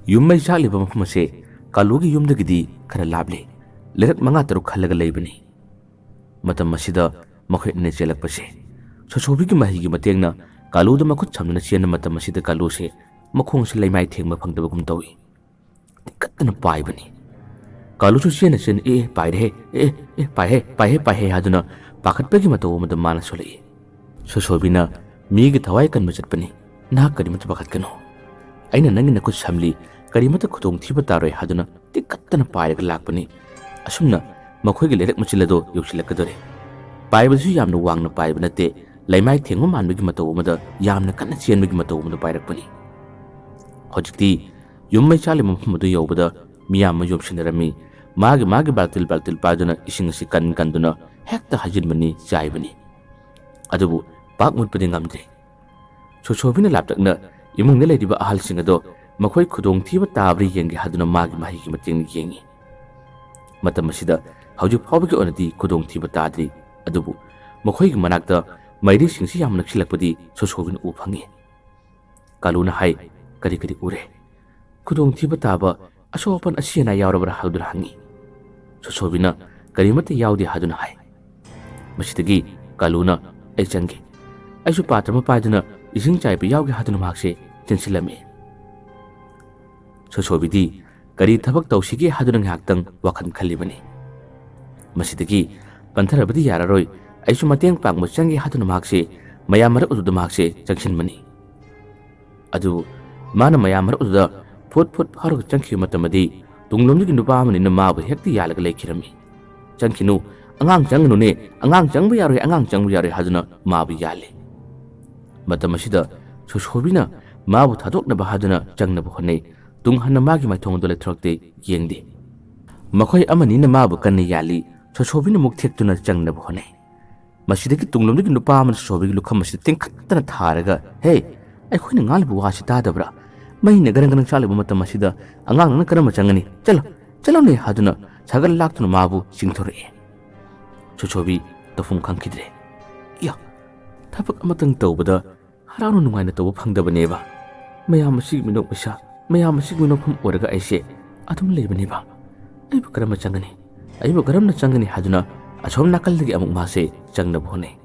ꯌꯨꯝ ꯃꯩ ꯆꯥꯛꯂꯤꯕ ꯃꯐꯝ ꯑꯁꯦ ꯀꯥꯂꯨꯒꯤ ꯌꯨꯝꯗꯒꯤꯗꯤ ꯈꯔ ꯂꯥꯞꯂꯤ꯫ ꯂꯩꯔꯛ ꯃꯉꯥ ꯇꯔꯨꯛ ꯈꯜꯂꯒ ꯂꯩꯕꯅꯤ꯫ ꯃꯇꯝ ꯑꯁꯤꯗ ꯃꯈꯣꯏ ꯑꯅꯤ ꯆꯦꯜꯂꯛꯄꯁꯦ ꯁꯣꯁꯣꯕꯤꯒꯤ ꯃꯍꯩꯒꯤ ꯃꯇꯦꯡꯅ ꯀꯥꯂꯨꯗ ꯃꯈꯨꯠ ꯁꯝꯗꯨꯅ ꯆꯦꯟꯕ ꯃꯇꯝ ꯑꯁꯤꯗ ꯀꯥꯂꯨꯁꯦ ꯃꯈꯣꯡꯁꯦ ꯂꯩꯃꯥꯏ ꯊꯦꯡꯕ ꯐꯪꯗꯕꯒꯨꯝ ꯇꯧꯏ꯫ ꯇꯤꯡꯈꯠꯇꯅ ꯄꯥꯏꯕꯅꯤ꯫ ꯀꯥꯂꯨꯁꯨ ꯆꯦꯟꯅ ꯆꯦꯟꯅ, "ꯑꯦ, ꯑꯦ, ꯄꯥꯏꯔꯦꯍꯦ, ꯑꯦ, ꯑꯦ, ꯑꯦ, ꯄꯥꯏꯍꯦ, ꯄꯥꯏꯍꯦ, ꯄꯥꯏꯍꯦ" ꯍꯥꯏꯗꯨꯅ ꯄꯥꯈꯠꯄꯒꯤ ꯃꯇꯧ ꯑꯃꯗ ꯃꯥꯅ ꯁꯣꯜꯂꯛꯏ꯫ ꯁꯣꯁꯣꯕꯤꯅ, "ꯃꯤꯒꯤ ꯊꯋꯥꯏ ꯀꯟꯕ ꯆꯠꯄꯅꯤ, ꯅꯍꯥꯛ ꯀꯔꯤꯃꯠꯇ ꯄꯥꯈꯠꯀꯅꯨ꯫ ꯑꯩꯅ ꯅꯪꯒꯤ ꯅꯈꯨꯠ ꯁꯝꯂꯤ, ꯀꯔꯤꯃꯠꯇ ꯈꯨꯗꯣꯡꯊꯤꯕ ꯇꯥꯔꯣꯏ" ꯍꯥꯏꯗꯨꯅ ꯇꯤꯡꯈꯠꯇꯅ ꯄꯥꯏꯔꯒ ꯂꯥꯛꯄꯅꯤ꯫ ꯑꯁꯨꯝꯅ ꯃꯈꯣꯏꯒꯤ ꯂꯩꯔꯛ ꯃꯆꯤꯜ ꯑꯗꯣ ꯌꯧꯁꯤꯜꯂꯛꯀꯗꯧꯔꯦ꯫ ꯄꯥꯏꯕꯗꯨꯁꯨ ꯌꯥꯝꯅ ꯋꯥꯡꯅ ꯄꯥꯏꯕ ꯅꯠꯇꯦ, ꯂꯩꯃꯥꯏ ꯊꯦꯡꯕ ꯃꯥꯟꯕꯒꯤ ꯃꯇꯧ ꯑꯃꯗ ꯌꯥꯝꯅ ꯀꯟꯅ ꯆꯦꯟꯕꯒꯤ ꯃꯇꯧ ꯑꯃꯗ ꯄꯥꯏꯔꯛꯄꯅꯤ꯫ ꯍꯧꯖꯤꯛꯇꯤ ꯌꯨꯝ ꯃꯩ ꯆꯥꯛꯂꯤꯕ ꯃꯐꯝ ꯑꯗꯨ ꯌꯧꯕꯗ ꯃꯤꯌꯥꯝ ꯑꯃ ꯌꯣꯝꯁꯤꯟꯅꯔꯝꯃꯤ꯫ ꯃꯥꯒꯤ ꯃꯥꯒꯤ ꯕꯥꯜꯇꯤꯜ ꯕꯥꯜꯇꯤꯜ ꯄꯥꯏꯗꯨꯅ ꯏꯁꯤꯡ ꯑꯁꯤ ꯀꯟ ꯀꯟꯗꯨꯅ ꯍꯦꯛꯇ ꯍꯩꯖꯤꯟꯕꯅꯤ, ꯆꯥꯏꯕꯅꯤ꯫ ꯑꯗꯨꯕꯨ ꯄꯥꯛ ꯃꯨꯠꯄꯗꯤ ꯉꯝꯗ꯭ꯔꯤ꯫ ꯁꯣꯁꯣꯕꯤꯅ ꯂꯥꯞꯇꯛꯅ ꯏꯃꯨꯡꯗ ꯂꯩꯔꯤꯕ ꯑꯍꯜꯁꯤꯡ ꯑꯗꯣ ꯃꯈꯣꯏ ꯈꯨꯗꯣꯡꯊꯤꯕ ꯇꯥꯕ꯭ꯔꯥ ꯌꯦꯡꯒꯦ ꯍꯥꯏꯗꯨꯅ ꯃꯥꯒꯤ ꯃꯍꯩꯒꯤ ꯃꯇꯦꯡꯅ ꯌꯦꯡꯉꯤ꯫ ꯃꯇꯝ ꯑꯁꯤꯗ ꯍꯧꯖꯤꯛ ꯐꯥꯎꯕꯒꯤ ꯑꯣꯏꯅꯗꯤ ꯈꯨꯗꯣꯡꯊꯤꯕ ꯇꯥꯗ꯭ꯔꯤ, ꯑꯗꯨꯕꯨ ꯃꯈꯣꯏꯒꯤ ꯃꯅꯥꯛꯇ ꯃꯩꯔꯤꯁꯤꯡꯁꯤ ꯌꯥꯝꯅ ꯅꯛꯁꯤꯜꯂꯛꯄꯗꯤ ꯁꯣꯁꯣꯕꯤꯅ ꯎꯕ ꯐꯪꯉꯤ꯫ ꯀꯥꯂꯨꯅ ꯍꯥꯏ, "ꯀꯔꯤ ꯀꯔꯤ ꯎꯔꯦ? ꯈꯨꯗꯣꯡꯊꯤꯕ ꯇꯥꯕ, ꯑꯁꯣꯛ ꯑꯄꯟ, ꯑꯁꯤ ꯑꯅꯥ ꯌꯥꯎꯔꯕ꯭ꯔꯥ?" ꯍꯥꯏꯗꯨꯅ ꯍꯪꯉꯤ꯫ ꯁꯣꯁꯣꯕꯤꯅ, "ꯀꯔꯤꯃꯠꯇ ꯌꯥꯎꯗꯦ" ꯍꯥꯏꯗꯨꯅ ꯍꯥꯏ꯫ ꯃꯁꯤꯗꯒꯤ ꯀꯥꯂꯨꯅ, "ꯑꯩ ꯆꯪꯒꯦ"꯫ ꯑꯩꯁꯨ ꯄꯥꯇ꯭ꯔ ꯑꯃ ꯄꯥꯏꯗꯨꯅ ꯏꯁꯤꯡ ꯆꯥꯏꯕ ꯌꯥꯎꯒꯦ ꯍꯥꯏꯗꯨꯅ ꯃꯍꯥꯛꯁꯦ ꯆꯦꯟꯁꯤꯜꯂꯝꯃꯤ꯫ ꯁꯣꯁꯣꯕꯤꯗꯤ ꯀꯔꯤ ꯊꯕꯛ ꯇꯧꯁꯤꯒꯦ ꯍꯥꯏꯗꯨꯅ ꯉꯥꯏꯍꯥꯛꯇꯪ ꯋꯥꯈꯜ ꯈꯜꯂꯤꯕꯅꯤ꯫ ꯃꯁꯤꯗꯒꯤ, "ꯄꯟꯊꯔꯕꯗꯤ ꯌꯥꯔꯔꯣꯏ, ꯑꯩꯁꯨ ꯃꯇꯦꯡ ꯄꯥꯡꯕ ꯆꯪꯒꯦ" ꯍꯥꯏꯗꯨꯅ ꯃꯍꯥꯛꯁꯦ ꯃꯌꯥꯝ ꯃꯔꯛ ꯑꯗꯨꯗ ꯃꯍꯥꯛꯁꯦ ꯆꯪꯁꯤꯟꯕꯅꯤ꯫ ꯑꯗꯨ ꯃꯥꯅ ꯃꯌꯥꯝ ꯃꯔꯛ ꯑꯗꯨꯗ ꯐꯨꯠ ꯐꯨꯠ ꯐꯥꯎꯔꯒ ꯆꯪꯈꯤꯕ ꯃꯇꯝꯗꯗꯤ, ꯇꯨꯡꯂꯣꯝꯗꯒꯤ ꯅꯨꯄꯥ ꯑꯃꯅꯤꯅ ꯃꯥꯕꯨ ꯍꯦꯛꯇ ꯌꯥꯜꯂꯒ ꯂꯩꯈꯤꯔꯝꯃꯤ꯫ "ꯆꯪꯈꯤꯅꯨ, ꯑꯉꯥꯡ ꯆꯪꯒꯅꯨꯅꯦ, ꯑꯉꯥꯡ ꯆꯪꯕ ꯌꯥꯔꯣꯏ, ꯑꯉꯥꯡ ꯆꯪꯕ ꯌꯥꯔꯣꯏ" ꯍꯥꯏꯗꯨꯅ ꯃꯥꯕꯨ ꯌꯥꯜꯂꯤ꯫ ꯃꯇꯝ ꯑꯁꯤꯗ ꯁꯣꯁꯣꯕꯤꯅ ꯃꯥꯕꯨ ꯊꯥꯗꯣꯛꯅꯕ ꯍꯥꯏꯗꯨꯅ ꯆꯪꯅꯕ ꯍꯣꯠꯅꯩ꯫ ꯇꯨꯡ ꯍꯟꯅ ꯃꯥꯒꯤ ꯃꯥꯏꯊꯣꯡ ꯑꯗꯨ ꯂꯩꯊꯣꯔꯛꯇꯦ, ꯌꯦꯡꯗꯦ꯫ ꯃꯈꯣꯏ ꯑꯃꯅꯤꯅ ꯃꯥꯕꯨ ꯀꯟꯅ ꯌꯥꯜꯂꯤ, ꯁꯣꯁꯣꯕꯤꯅ ꯑꯃꯨꯛ ꯊꯦꯛꯇꯨꯅ ꯆꯪꯅꯕ ꯍꯣꯠꯅꯩ꯫ ꯃꯁꯤꯗꯒꯤ ꯇꯨꯡꯂꯣꯝꯗꯒꯤ ꯅꯨꯄꯥ ꯑꯃꯅ ꯁꯣꯁꯣꯕꯤꯒꯤ ꯂꯨꯈꯝ ꯑꯁꯤꯗ ꯇꯦꯡꯈꯠꯇꯅ ꯊꯥꯔꯒ, "ꯍꯦ, ꯑꯩꯈꯣꯏꯅ ꯉꯥꯡꯂꯤꯕ ꯋꯥꯁꯤ ꯇꯥꯗꯕ꯭ꯔꯥ? ꯃꯩꯅ ꯒꯔꯪ ꯒꯔꯪ ꯆꯥꯛꯂꯤꯕ ꯃꯇꯝ ꯑꯁꯤꯗ ꯑꯉꯥꯡ ꯅꯪꯅ ꯀꯔꯝꯕ ꯆꯪꯒꯅꯤ? ꯆꯠꯂꯣ, ꯆꯠꯂꯣꯅꯦ" ꯍꯥꯏꯗꯨꯅ ꯁꯥꯒꯠ ꯂꯥꯛꯇꯨꯅ ꯃꯥꯕꯨ ꯆꯤꯡꯊꯣꯔꯛꯏ꯫ ꯁꯣꯁꯣꯕꯤ ꯇꯧꯐꯝ ꯈꯪꯈꯤꯗ꯭ꯔꯦ꯫ ꯏꯌꯥ, ꯊꯕꯛ ꯑꯃꯇꯪ ꯇꯧꯕꯗ ꯍꯔꯥꯎꯅ ꯅꯨꯡꯉꯥꯏꯅ ꯇꯧꯕ ꯐꯪꯗꯕꯅꯦꯕ꯫ ꯃꯌꯥꯝ ꯑꯁꯤꯒꯤ ꯃꯤꯅꯣꯛ ꯃꯩꯁꯥ, ꯃꯌꯥꯝ ꯑꯁꯤꯒꯤ ꯃꯤꯅꯣꯛꯐꯝ ꯑꯣꯏꯔꯒ ꯑꯩꯁꯦ ꯑꯗꯨꯝ ꯂꯩꯕꯅꯦꯕ꯫ ꯑꯩꯕꯨ ꯀꯔꯝꯅ ꯆꯪꯒꯅꯤ? ꯑꯩꯕꯨ ꯀꯔꯝꯅ ꯆꯪꯒꯅꯤ ꯍꯥꯏꯗꯨꯅ ꯑꯁꯣꯝ ꯅꯥꯀꯜꯗꯒꯤ ꯑꯃꯨꯛ ꯃꯥꯁꯦ ꯆꯪꯅꯕ ꯍꯣꯠꯅꯩ꯫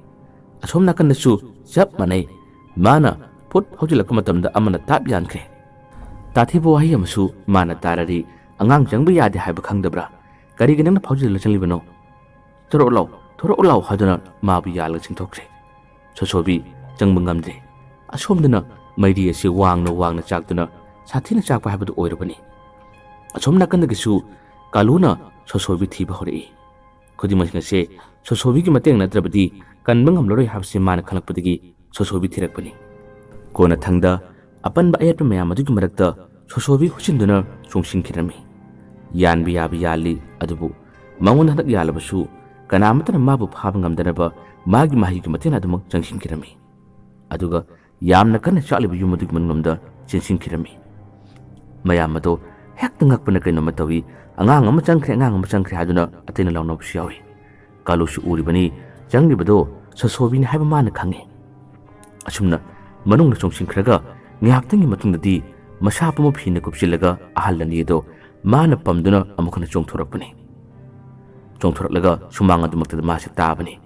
ꯑꯁꯣꯝ ꯅꯥꯀꯟꯗꯁꯨ ꯆꯞ ꯃꯥꯟꯅꯩ꯫ ꯃꯥꯅ ꯐꯨꯠ ꯍꯧꯖꯤꯜꯂꯛꯄ ꯃꯇꯝꯗ ꯑꯃꯅ ꯇꯥꯞ ꯌꯥꯟꯈ꯭ꯔꯦ꯫ ꯇꯥꯊꯤꯕ ꯋꯥꯍꯩ ꯑꯃꯁꯨ ꯃꯥꯅ ꯇꯥꯔꯔꯤ꯫ "ꯑꯉꯥꯡ ꯆꯪꯕ ꯌꯥꯗꯦ ꯍꯥꯏꯕ ꯈꯪꯗꯕ꯭ꯔꯥ? ꯀꯔꯤꯒꯤ ꯅꯪꯅ ꯐꯥꯎꯖꯤꯜꯂ ꯆꯪꯂꯤꯕꯅꯣ? ꯊꯣꯔꯛꯎ ꯂꯥꯎ, ꯊꯣꯔꯛꯎ ꯂꯥꯎ" ꯍꯥꯏꯗꯨꯅ ꯃꯥꯕꯨ ꯌꯥꯜꯂꯒ ꯆꯤꯡꯊꯣꯛꯈ꯭ꯔꯦ꯫ ꯁꯣꯁꯣꯕꯤ ꯆꯪꯕ ꯉꯝꯗ꯭ꯔꯦ꯫ ꯑꯁꯣꯝꯗꯅ ꯃꯩꯔꯤ ꯑꯁꯤ ꯋꯥꯡꯅ ꯋꯥꯡꯅ ꯆꯥꯛꯇꯨꯅ ꯁꯥꯊꯤꯅ ꯆꯥꯛꯄ ꯍꯥꯏꯕꯗꯨ ꯑꯣꯏꯔꯕꯅꯤ꯫ ꯑꯁꯣꯝ ꯅꯥꯀꯟꯗꯒꯤꯁꯨ ꯀꯥꯂꯨꯅ ꯁꯣꯁꯣꯕꯤ ꯊꯤꯕ ꯍꯧꯔꯛꯏ꯫ ꯈꯨꯗꯤꯡꯃꯛꯁꯤꯡ ꯑꯁꯦ ꯁꯣꯁꯣꯕꯤꯒꯤ ꯃꯇꯦꯡ ꯅꯠꯇ꯭ꯔꯕꯗꯤ ꯀꯟꯕ ꯉꯝꯂꯔꯣꯏ ꯍꯥꯏꯕꯁꯤ ꯃꯥꯅ ꯈꯪꯂꯛꯄꯗꯒꯤ ꯁꯣꯁꯣꯕꯤ ꯊꯤꯔꯛꯄꯅꯤ꯫ ꯀꯣꯟꯅꯊꯪꯗ ꯑꯄꯟꯕ ꯑꯌꯦꯠꯄ ꯃꯌꯥꯝ ꯑꯗꯨꯒꯤ ꯃꯔꯛꯇ ꯁꯣꯁꯣꯕꯤ ꯍꯨꯠꯆꯤꯟꯗꯨꯅ ꯆꯣꯡꯁꯤꯟꯈꯤꯔꯝꯃꯤ꯫ ꯌꯥꯟꯕ ꯌꯥꯕ ꯌꯥꯜꯂꯤ, ꯑꯗꯨꯕꯨ ꯃꯉꯣꯟꯗ ꯍꯟꯗꯛ ꯌꯥꯜꯂꯕꯁꯨ ꯀꯅꯥꯃꯠꯇꯅ ꯃꯥꯕꯨ ꯐꯥꯕ ꯉꯝꯗꯅꯕ ꯃꯥꯒꯤ ꯃꯍꯩꯒꯤ ꯃꯇꯦꯡꯅ ꯑꯗꯨꯃꯛ ꯆꯪꯁꯤꯟꯈꯤꯔꯝꯃꯤ꯫ ꯑꯗꯨꯒ ꯌꯥꯝꯅ ꯀꯟꯅ ꯆꯥꯛꯂꯤꯕ ꯌꯨꯝ ꯑꯗꯨꯒꯤ ꯃꯅꯨꯡꯂꯣꯝꯗ ꯆꯦꯟꯁꯤꯟꯈꯤꯔꯝꯃꯤ꯫ ꯃꯌꯥꯝ ꯑꯗꯣ ꯍꯦꯛꯇ ꯉꯛꯄꯅ ꯀꯩꯅꯣꯝꯃ ꯇꯧꯏ꯫ "ꯑꯉꯥꯡ ꯑꯃ ꯆꯪꯈ꯭ꯔꯦ, ꯑꯉꯥꯡ ꯑꯃ ꯆꯪꯈ꯭ꯔꯦ" ꯍꯥꯏꯗꯨꯅ ꯑꯇꯩꯅ ꯂꯥꯎꯅꯕꯁꯨ ꯌꯥꯎꯏ꯫ ꯀꯥꯂꯨꯁꯨ ꯎꯔꯤꯕꯅꯤ, ꯆꯪꯂꯤꯕꯗꯣ ꯁꯣꯁꯣꯕꯤꯅꯤ ꯍꯥꯏꯕ ꯃꯥꯅ ꯈꯪꯏ꯫ ꯑꯁꯨꯝꯅ ꯃꯅꯨꯡꯗ ꯆꯣꯡꯁꯤꯟꯈ꯭ꯔꯒ ꯉꯥꯏꯍꯥꯛꯇꯪꯒꯤ ꯃꯇꯨꯡꯗꯗꯤ ꯃꯁꯥ ꯄꯨꯝꯕ ꯐꯤꯅ ꯀꯨꯞꯁꯤꯜꯂꯒ ꯑꯍꯜ ꯑꯅꯤ ꯑꯗꯣ ꯃꯥꯅ ꯄꯝꯗꯨꯅ ꯑꯃꯨꯛ ꯍꯟꯅ ꯆꯣꯡꯊꯣꯔꯛꯄꯅꯤ꯫ ꯆꯣꯡꯊꯣꯔꯛꯂꯒ ꯁꯨꯃꯥꯡ ꯑꯗꯨꯃꯛꯇꯗ ꯃꯥꯁꯦ ꯇꯥꯕꯅꯤ꯫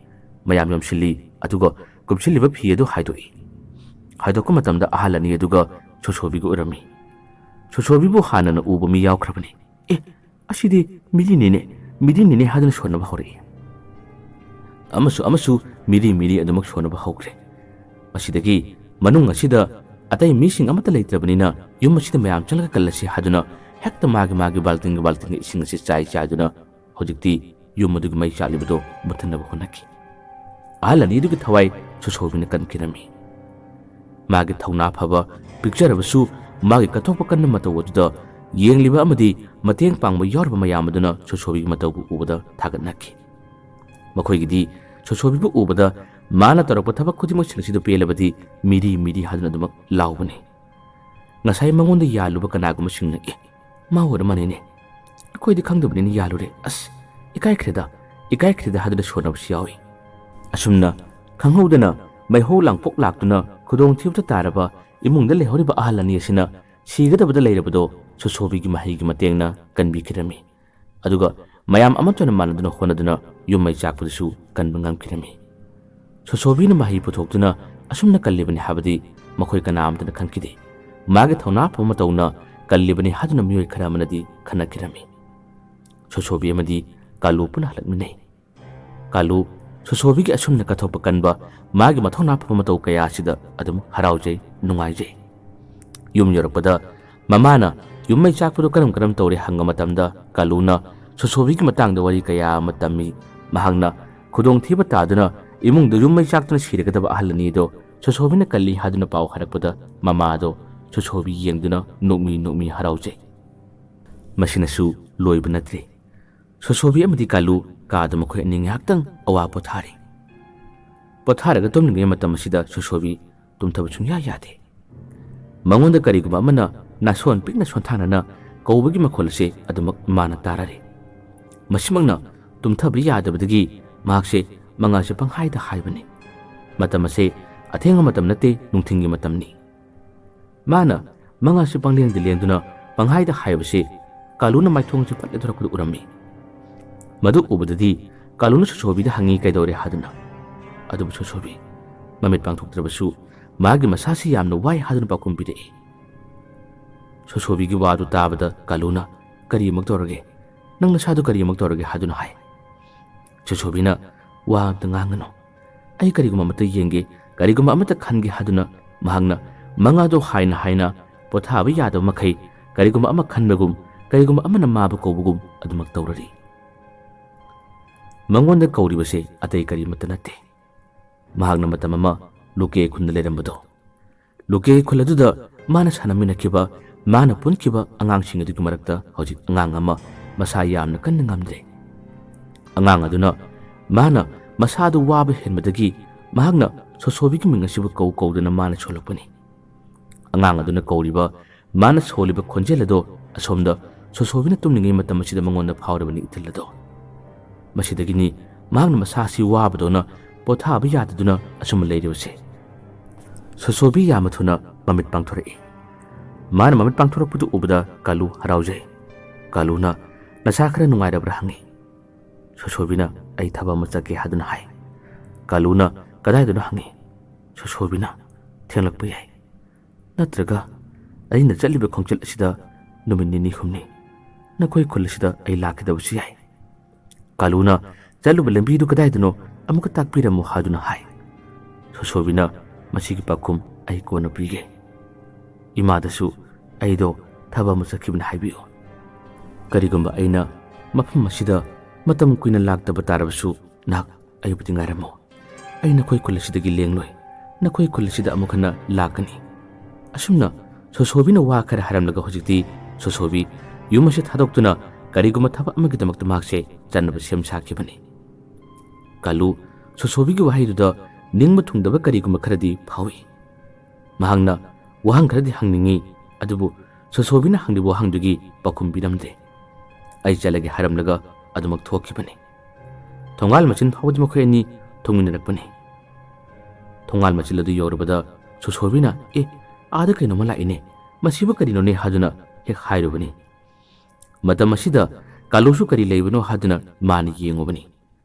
ꯃꯌꯥꯝ ꯌꯣꯝꯁꯤꯜꯂꯤ, ꯑꯗꯨꯒ ꯀꯨꯞꯁꯤꯜꯂꯤꯕ ꯐꯤ ꯑꯗꯨ ꯍꯥꯏꯗꯣꯛꯏ꯫ ꯍꯥꯏꯗꯣꯛꯄ ꯃꯇꯝꯗ ꯑꯍꯜ ꯑꯅꯤ ꯑꯗꯨꯒ ꯁꯣꯁꯣꯕꯤꯒ ꯑꯣꯏꯔꯝꯃꯤ꯫ ꯁꯣꯁꯣꯕꯤꯕꯨ ꯍꯥꯟꯅꯅ ꯎꯕ ꯃꯤ ꯌꯥꯎꯈ꯭ꯔꯕꯅꯤ꯫ "ꯑꯦ, ꯑꯁꯤꯗꯤ ꯃꯤꯔꯤꯅꯤꯅꯦ, ꯃꯤꯔꯤꯅꯤꯅꯦ" ꯍꯥꯏꯗꯨꯅ ꯁꯣꯟꯅꯕ ꯍꯧꯔꯛꯏ꯫ ꯑꯃꯁꯨ ꯑꯃꯁꯨ ꯃꯤꯔꯤ ꯃꯤꯔꯤ ꯑꯗꯨꯃꯛ ꯁꯣꯟꯅꯕ ꯍꯧꯈ꯭ꯔꯦ꯫ ꯃꯁꯤꯗꯒꯤ ꯃꯅꯨꯡ ꯑꯁꯤꯗ ꯑꯇꯩ ꯃꯤꯁꯤꯡ ꯑꯃꯠꯇ ꯂꯩꯇ꯭ꯔꯕꯅꯤꯅ ꯌꯨꯝ ꯑꯁꯤꯗ ꯃꯌꯥꯝ ꯆꯪꯂꯒ ꯀꯜꯂꯁꯤ ꯍꯥꯏꯗꯨꯅ ꯍꯦꯛꯇ ꯃꯥꯒꯤ ꯃꯥꯒꯤ ꯕꯥꯜꯇꯤꯟꯒ ꯕꯥꯜꯇꯤꯟꯒ ꯏꯁꯤꯡ ꯑꯁꯤ ꯆꯥꯏ ꯆꯥꯏꯗꯨꯅ ꯍꯧꯖꯤꯛꯇꯤ ꯌꯨꯝ ꯑꯗꯨꯒꯤ ꯃꯩ ꯆꯥꯛꯂꯤꯕꯗꯨ ꯃꯨꯠꯊꯠꯅꯕ ꯍꯣꯠꯅꯈꯤ꯫ ꯑꯍꯜ ꯑꯅꯤꯗꯨꯒꯤ ꯊꯋꯥꯏ ꯁꯣꯁꯣꯕꯤꯅ ꯀꯟꯈꯤꯔꯝꯃꯤ꯫ ꯃꯥꯒꯤ ꯊꯧꯅꯥ ꯐꯕ, ꯄꯤꯛꯆꯔꯕꯁꯨ ꯃꯥꯒꯤ ꯀꯠꯊꯣꯛꯄ ꯀꯟꯕ ꯃꯇꯧ ꯑꯗꯨꯗ ꯌꯦꯡꯂꯤꯕ ꯑꯃꯗꯤ ꯃꯇꯦꯡ ꯄꯥꯡꯕ ꯌꯥꯎꯔꯤꯕ ꯃꯌꯥꯝ ꯑꯗꯨꯅ ꯁꯣꯁꯣꯕꯤꯒꯤ ꯃꯇꯧꯕꯨ ꯎꯕꯗ ꯊꯥꯒꯠꯅꯈꯤ꯫ ꯃꯈꯣꯏꯒꯤꯗꯤ ꯁꯣꯁꯣꯕꯤꯕꯨ ꯎꯕꯗ ꯃꯥꯅ ꯇꯧꯔꯛꯄ ꯊꯕꯛ ꯈꯨꯗꯤꯡꯃꯛꯁꯤꯡ ꯑꯁꯤꯗ ꯄꯦꯜꯂꯕꯗꯤ ꯃꯤꯔꯤ ꯃꯤꯔꯤ ꯍꯥꯏꯗꯨꯅ ꯑꯗꯨꯃꯛ ꯂꯥꯎꯕꯅꯤ꯫ ꯉꯁꯥꯏ ꯃꯉꯣꯟꯗ ꯌꯥꯜꯂꯨꯕ ꯀꯅꯥꯒꯨꯝꯕꯁꯤꯡꯅ, "ꯑꯦ, ꯃꯥ ꯑꯣꯏꯔ ꯃꯥꯅꯦꯅꯦ꯫ ꯑꯩꯈꯣꯏꯗꯤ ꯈꯪꯗꯕꯅꯤꯅ ꯌꯥꯜꯂꯨꯔꯦ꯫ ꯑꯁ, ꯏꯀꯥꯏꯈ꯭ꯔꯦꯗ, ꯏꯀꯥꯏꯈ꯭ꯔꯦꯗ" ꯍꯥꯏꯗꯨꯅ ꯁꯣꯟꯅꯕꯁꯨ ꯌꯥꯎꯏ꯫ ꯑꯁꯨꯝꯅ ꯈꯪꯍꯧꯗꯅ ꯃꯩꯍꯧ ꯂꯥꯡꯄꯣꯛ ꯂꯥꯛꯇꯨꯅ ꯈꯨꯗꯣꯡꯊꯤꯕꯗ ꯇꯥꯔꯕ ꯏꯃꯨꯡꯗ ꯂꯩꯍꯧꯔꯤꯕ ꯑꯍꯜ ꯑꯅꯤ ꯑꯁꯤꯅ ꯁꯤꯒꯗꯕꯗ ꯂꯩꯔꯕꯗꯣ ꯁꯣꯁꯣꯕꯤꯒꯤ ꯃꯍꯩꯒꯤ ꯃꯇꯦꯡꯅ ꯀꯟꯕꯤꯈꯤꯔꯝꯃꯤ꯫ ꯑꯗꯨꯒ ꯃꯌꯥꯝ ꯑꯃꯠꯇꯅ ꯃꯥꯟꯅꯗꯨꯅ ꯍꯣꯠꯅꯗꯨꯅ ꯌꯨꯝ ꯃꯩ ꯆꯥꯛꯄꯗꯨꯁꯨ ꯀꯟꯕ ꯉꯝꯈꯤꯔꯝꯃꯤ꯫ ꯁꯣꯁꯣꯕꯤꯅ ꯃꯍꯩ ꯄꯨꯊꯣꯛꯇꯨꯅ ꯑꯁꯨꯝꯅ ꯀꯜꯂꯤꯕꯅꯤ ꯍꯥꯏꯕꯗꯤ ꯃꯈꯣꯏ ꯀꯅꯥ ꯑꯃꯠꯇꯅ ꯈꯪꯈꯤꯗꯦ꯫ ꯃꯥꯒꯤ ꯊꯧꯅꯥ ꯐꯕ ꯃꯇꯧꯅ ꯀꯜꯂꯤꯕꯅꯤ ꯍꯥꯏꯗꯨꯅ ꯃꯤꯑꯣꯏ ꯈꯔ ꯑꯃꯅꯗꯤ ꯈꯟꯅꯈꯤꯔꯝꯃꯤ꯫ ꯁꯣꯁꯣꯕꯤ ꯑꯃꯗꯤ ꯀꯥꯂꯨ ꯄꯨꯟꯅ ꯍꯜꯂꯛꯃꯤꯟꯅꯩ꯫ ꯀꯥꯂꯨ ꯁꯣꯁꯣꯕꯤꯒꯤ ꯑꯁꯨꯝꯅ ꯀꯠꯊꯣꯛꯄ ꯀꯟꯕ, ꯃꯥꯒꯤ ꯃꯊꯧꯅꯥ ꯐꯕ ꯃꯇꯧ ꯀꯌꯥ ꯑꯁꯤꯗ ꯑꯗꯨꯝ ꯍꯔꯥꯎꯖꯩ, ꯅꯨꯡꯉꯥꯏꯖꯩ꯫ ꯌꯨꯝ ꯌꯧꯔꯛꯄꯗ ꯃꯃꯥꯅ ꯌꯨꯝ ꯃꯩ ꯆꯥꯛꯄꯗꯨ ꯀꯔꯝ ꯀꯔꯝ ꯇꯧꯔꯦ ꯍꯪꯕ ꯃꯇꯝꯗ ꯀꯥꯂꯨꯅ ꯁꯣꯁꯣꯕꯤꯒꯤ ꯃꯇꯥꯡꯗ ꯋꯥꯔꯤ ꯀꯌꯥ ꯑꯃ ꯇꯝꯃꯤ꯫ ꯃꯍꯥꯛꯅ ꯈꯨꯗꯣꯡꯊꯤꯕ ꯇꯥꯗꯨꯅ ꯏꯃꯨꯡꯗ ꯌꯨꯝ ꯃꯩ ꯆꯥꯛꯇꯨꯅ ꯁꯤꯔꯒꯗꯕ ꯑꯍꯜ ꯑꯅꯤꯗꯣ ꯁꯣꯁꯣꯕꯤꯅ ꯀꯜꯂꯤ ꯍꯥꯏꯗꯨꯅ ꯄꯥꯎ ꯍꯥꯏꯔꯛꯄꯗ ꯃꯃꯥꯗꯣ ꯁꯣꯁꯣꯕꯤ ꯌꯦꯡꯗꯨꯅ ꯅꯣꯛꯃꯤ ꯅꯣꯛꯃꯤ ꯍꯔꯥꯎꯖꯩ꯫ ꯃꯁꯤꯅꯁꯨ ꯂꯣꯏꯕ ꯅꯠꯇ꯭ꯔꯤ꯫ ꯁꯣꯁꯣꯕꯤ ꯑꯃꯗꯤ ꯀꯥꯂꯨ ꯀꯥꯗ ꯃꯈꯣꯏ ꯑꯅꯤ ꯉꯥꯏꯍꯥꯛꯇꯪ ꯑꯋꯥ ꯄꯣꯊꯥꯔꯤ꯫ ꯄꯣꯊꯥꯔꯒ ꯇꯨꯝꯂꯤꯉꯩ ꯃꯇꯝ ꯑꯁꯤꯗ ꯁꯣꯁꯣꯕꯤ ꯇꯨꯝꯊꯕ ꯁꯨꯡꯌꯥ ꯌꯥꯗꯦ꯫ ꯃꯉꯣꯟꯗ ꯀꯔꯤꯒꯨꯝꯕ ꯑꯃꯅ ꯅꯥꯁꯣꯟ ꯄꯤꯛꯅ ꯁꯣꯟꯊꯥꯅꯅ ꯀꯧꯕꯒꯤ ꯃꯈꯣꯜ ꯑꯁꯦ ꯑꯗꯨꯃꯛ ꯃꯥꯅ ꯇꯥꯔꯔꯦ꯫ ꯃꯁꯤꯃꯛꯅ ꯇꯨꯝꯊꯕ ꯌꯥꯗꯕꯗꯒꯤ ꯃꯍꯥꯛꯁꯦ ꯃꯉꯥꯜꯁꯦ ꯄꯪꯍꯥꯏꯗ ꯍꯥꯏꯕꯅꯤ꯫ ꯃꯇꯝ ꯑꯁꯦ ꯑꯊꯦꯡꯕ ꯃꯇꯝ ꯅꯠꯇꯦ, ꯅꯨꯡꯊꯤꯜꯒꯤ ꯃꯇꯝꯅꯤ꯫ ꯃꯥꯅ ꯃꯉꯥꯜꯁꯦ ꯄꯪꯂꯦꯡꯗ ꯂꯦꯡꯗꯨꯅ ꯄꯪꯍꯥꯏꯗ ꯍꯥꯏꯕꯁꯦ ꯀꯥꯂꯨꯅ ꯃꯥꯏꯊꯣꯡꯁꯦ ꯐꯠ ꯂꯩꯊꯣꯔꯛꯄꯗ ꯎꯔꯝꯃꯤ꯫ ꯃꯗꯨ ꯎꯕꯗꯗꯤ ꯀꯥꯂꯨꯅ ꯁꯣꯁꯣꯕꯤꯗ ꯍꯪꯉꯤ ꯀꯩꯗꯧꯔꯦ ꯍꯥꯏꯗꯨꯅ꯫ ꯑꯗꯨꯕꯨ ꯁꯣꯁꯣꯕꯤ ꯃꯃꯤꯠ ꯄꯥꯡꯊꯣꯛꯇ꯭ꯔꯕꯁꯨ ꯃꯥꯒꯤ ꯃꯁꯥꯁꯤ ꯌꯥꯝꯅ ꯋꯥꯏ ꯍꯥꯏꯗꯨꯅ ꯄꯥꯎꯈꯨꯝ ꯄꯤꯔꯛꯏ꯫ ꯁꯣꯁꯣꯕꯤꯒꯤ ꯋꯥꯗꯨ ꯇꯥꯕꯗ ꯀꯥꯂꯨꯅ, "ꯀꯔꯤ ꯑꯃꯨꯛ ꯇꯧꯔꯒꯦ? ꯅꯪ ꯅꯁꯥꯗꯨ ꯀꯔꯤ ꯑꯃꯨꯛ ꯇꯧꯔꯒꯦ?" ꯍꯥꯏꯗꯨꯅ ꯍꯥꯏ꯫ ꯁꯣꯁꯣꯕꯤꯅ, "ꯋꯥ ꯑꯝꯇ ꯉꯥꯡꯒꯅꯨ꯫ ꯑꯩ ꯀꯔꯤꯒꯨꯝꯕ ꯑꯃꯠꯇ ꯌꯦꯡꯒꯦ, ꯀꯔꯤꯒꯨꯝꯕ ꯑꯃꯠꯇ ꯈꯟꯒꯦ" ꯍꯥꯏꯗꯨꯅ ꯃꯍꯥꯛꯅ ꯃꯉꯥꯗꯣ ꯍꯥꯏꯅ ꯍꯥꯏꯅ ꯄꯣꯊꯥꯕ ꯌꯥꯗꯕ ꯃꯈꯩ ꯀꯔꯤꯒꯨꯝꯕ ꯑꯃ ꯈꯟꯕꯒꯨꯝ, ꯀꯔꯤꯒꯨꯝꯕ ꯑꯃꯅ ꯃꯥꯕꯨ ꯀꯧꯕꯒꯨꯝ ꯑꯗꯨꯃꯛ ꯇꯧꯔꯔꯤ꯫ ꯃꯉꯣꯟꯗ ꯀꯧꯔꯤꯕꯁꯦ ꯑꯇꯩ ꯀꯔꯤꯃꯠꯇ ꯅꯠꯇꯦ꯫ ꯃꯍꯥꯛꯅ ꯃꯇꯝ ꯑꯃ ꯂꯨꯀꯦ ꯈꯨꯟꯗ ꯂꯩꯔꯝꯕꯗꯣ, ꯂꯨꯀꯦ ꯈꯨꯜ ꯑꯗꯨꯗ ꯃꯥꯅ ꯁꯥꯟꯅꯃꯤꯟꯅꯈꯤꯕ, ꯃꯥꯅ ꯄꯨꯟꯈꯤꯕ ꯑꯉꯥꯡꯁꯤꯡ ꯑꯗꯨꯒꯤ ꯃꯔꯛꯇ ꯍꯧꯖꯤꯛ ꯑꯉꯥꯡ ꯑꯃ ꯃꯁꯥ ꯌꯥꯝꯅ ꯀꯟꯅ ꯉꯝꯗ꯭ꯔꯦ꯫ ꯑꯉꯥꯡ ꯑꯗꯨꯅ ꯃꯥꯅ ꯃꯁꯥꯗꯨ ꯋꯥꯕ ꯍꯦꯟꯕꯗꯒꯤ ꯃꯍꯥꯛꯅ ꯁꯣꯁꯣꯕꯤꯒꯤ ꯃꯤꯡ ꯑꯁꯤꯕꯨ ꯀꯧ ꯀꯧꯗꯨꯅ ꯃꯥꯅ ꯁꯣꯜꯂꯛꯄꯅꯤ꯫ ꯑꯉꯥꯡ ꯑꯗꯨꯅ ꯀꯧꯔꯤꯕ, ꯃꯥꯅ ꯁꯣꯜꯂꯤꯕ ꯈꯣꯟꯖꯦꯜ ꯑꯗꯣ ꯑꯁꯣꯝꯗ ꯁꯣꯁꯣꯕꯤꯅ ꯇꯨꯝꯂꯤꯉꯩ ꯃꯇꯝ ꯑꯁꯤꯗ ꯃꯉꯣꯟꯗ ꯐꯥꯎꯔꯕꯅꯤ ꯏꯊꯤꯜ ꯑꯗꯣ꯫ ꯃꯁꯤꯗꯒꯤꯅꯤ ꯃꯍꯥꯛꯅ ꯃꯁꯥꯁꯤ ꯋꯥꯕꯗꯧꯅ ꯄꯣꯊꯥꯕ ꯌꯥꯗꯗꯨꯅ ꯑꯁꯨꯝ ꯂꯩꯔꯤꯕꯁꯦ꯫ ꯁꯣꯁꯣꯕꯤ ꯌꯥꯝꯅ ꯊꯨꯅ ꯃꯃꯤꯠ ꯄꯥꯡꯊꯣꯔꯛꯏ꯫ ꯃꯥꯅ ꯃꯃꯤꯠ ꯄꯥꯡꯊꯣꯔꯛꯄꯗꯨ ꯎꯕꯗ ꯀꯥꯂꯨ ꯍꯔꯥꯎꯖꯩ꯫ ꯀꯥꯂꯨꯅ, "ꯅꯁꯥ ꯈꯔ ꯅꯨꯡꯉꯥꯏꯔꯕ꯭ꯔꯥ?" ꯍꯪꯉꯤ꯫ ꯁꯣꯁꯣꯕꯤꯅ, "ꯑꯩ ꯊꯕꯛ ꯑꯃ ꯆꯠꯀꯦ" ꯍꯥꯏꯗꯨꯅ ꯍꯥꯏ꯫ ꯀꯥꯂꯨꯅ, "ꯀꯗꯥꯏꯗꯅꯣ?" ꯍꯪꯉꯤ꯫ ꯁꯣꯁꯣꯕꯤꯅ, "ꯊꯦꯡꯂꯛꯄ ꯌꯥꯏ꯫ ꯅꯠꯇ꯭ꯔꯒ ꯑꯩꯅ ꯆꯠꯂꯤꯕ ꯈꯣꯡꯆꯠ ꯑꯁꯤꯗ ꯅꯨꯃꯤꯠ ꯅꯤꯅꯤ ꯍꯨꯝꯅꯤ ꯅꯈꯣꯏ ꯈꯨꯜ ꯑꯁꯤꯗ ꯑꯩ ꯂꯥꯛꯀꯗꯕꯁꯨ ꯌꯥꯏ꯫" ꯀꯥꯂꯨꯅ ꯆꯠꯂꯨꯕ ꯂꯝꯕꯤꯗꯨ ꯀꯗꯥꯏꯗꯅꯣ ꯑꯃꯨꯛꯀ ꯇꯥꯛꯄꯤꯔꯝꯃꯨ ꯍꯥꯏꯗꯨꯅ ꯍꯥꯏ꯫ ꯁꯣꯁꯣꯕꯤꯅ, "ꯃꯁꯤꯒꯤ ꯄꯥꯎꯈꯨꯝ ꯑꯩ ꯀꯣꯟꯅ ꯄꯤꯒꯦ꯫ ꯏꯃꯥꯗꯁꯨ ꯑꯩꯗꯣ ꯊꯕꯛ ꯑꯃ ꯆꯠꯈꯤꯕꯅꯤ ꯍꯥꯏꯕꯤꯌꯨ꯫ ꯀꯔꯤꯒꯨꯝꯕ ꯑꯩꯅ ꯃꯐꯝ ꯑꯁꯤꯗ ꯃꯇꯝ ꯀꯨꯏꯅ ꯂꯥꯛꯇꯕ ꯇꯥꯔꯕꯁꯨ ꯅꯍꯥꯛ ꯑꯩꯕꯨꯗꯤ ꯉꯥꯏꯔꯝꯃꯨ꯫ ꯑꯩ ꯅꯈꯣꯏ ꯈꯨꯜ ꯑꯁꯤꯗꯒꯤ ꯂꯦꯡꯂꯣꯏ꯫ ꯅꯈꯣꯏ ꯈꯨꯜ ꯑꯁꯤꯗ ꯑꯃꯨꯛ ꯍꯟꯅ ꯂꯥꯛꯀꯅꯤ꯫" ꯑꯁꯨꯝꯅ ꯁꯣꯁꯣꯕꯤꯅ ꯋꯥ ꯈꯔ ꯍꯥꯏꯔꯝꯂꯒ ꯍꯧꯖꯤꯛꯇꯤ ꯁꯣꯁꯣꯕꯤ ꯌꯨꯝ ꯑꯁꯤ ꯊꯥꯗꯣꯛꯇꯨꯅ ꯀꯔꯤꯒꯨꯝꯕ ꯊꯕꯛ ꯑꯃꯒꯤꯗꯃꯛꯇ ꯃꯍꯥꯛꯁꯦ ꯆꯠꯅꯕ ꯁꯦꯝ ꯁꯥꯈꯤꯕꯅꯤ꯫ ꯀꯥꯂꯨ ꯁꯣꯁꯣꯕꯤꯒꯤ ꯋꯥꯍꯩꯗꯨꯗ ꯅꯤꯡꯕ ꯊꯨꯡꯗꯕ ꯀꯔꯤꯒꯨꯝꯕ ꯈꯔꯗꯤ ꯐꯥꯎꯏ꯫ ꯃꯍꯥꯛꯅ ꯋꯥꯍꯪ ꯈꯔꯗꯤ ꯍꯪꯅꯤꯡꯏ, ꯑꯗꯨꯕꯨ ꯁꯣꯁꯣꯕꯤꯅ ꯍꯪꯂꯤꯕ ꯋꯥꯍꯪꯗꯨꯒꯤ ꯄꯥꯎꯈꯨꯝ ꯄꯤꯔꯝꯗꯦ꯫ ꯑꯩ ꯆꯠꯂꯒꯦ ꯍꯥꯏꯔꯝꯂꯒ ꯑꯗꯨꯃꯛ ꯊꯣꯛꯈꯤꯕꯅꯤ꯫ ꯊꯣꯡꯒꯥꯜ ꯃꯆꯤꯟ ꯐꯥꯎꯕꯗꯤ ꯃꯈꯣꯏ ꯑꯅꯤ ꯊꯨꯡꯃꯤꯟꯅꯔꯛꯄꯅꯤ꯫ ꯊꯣꯡꯒꯥꯜ ꯃꯆꯤꯜ ꯑꯗꯨ ꯌꯧꯔꯕꯗ ꯁꯣꯁꯣꯕꯤꯅ, "ꯑꯦ, ꯑꯥꯗ ꯀꯩꯅꯣꯝꯃ ꯂꯥꯛꯏꯅꯦ, ꯃꯁꯤꯕꯨ ꯀꯔꯤꯅꯣꯅꯦ?" ꯍꯥꯏꯗꯨꯅ ꯍꯦꯛ ꯍꯥꯏꯔꯨꯕꯅꯤ꯫ ꯃꯇꯝ ꯑꯁꯤꯗ ꯀꯥꯂꯨꯁꯨ ꯀꯔꯤ ꯂꯩꯕꯅꯣ ꯍꯥꯏꯗꯨꯅ ꯃꯥꯅ ꯌꯦꯡꯉꯨꯕꯅꯤ꯫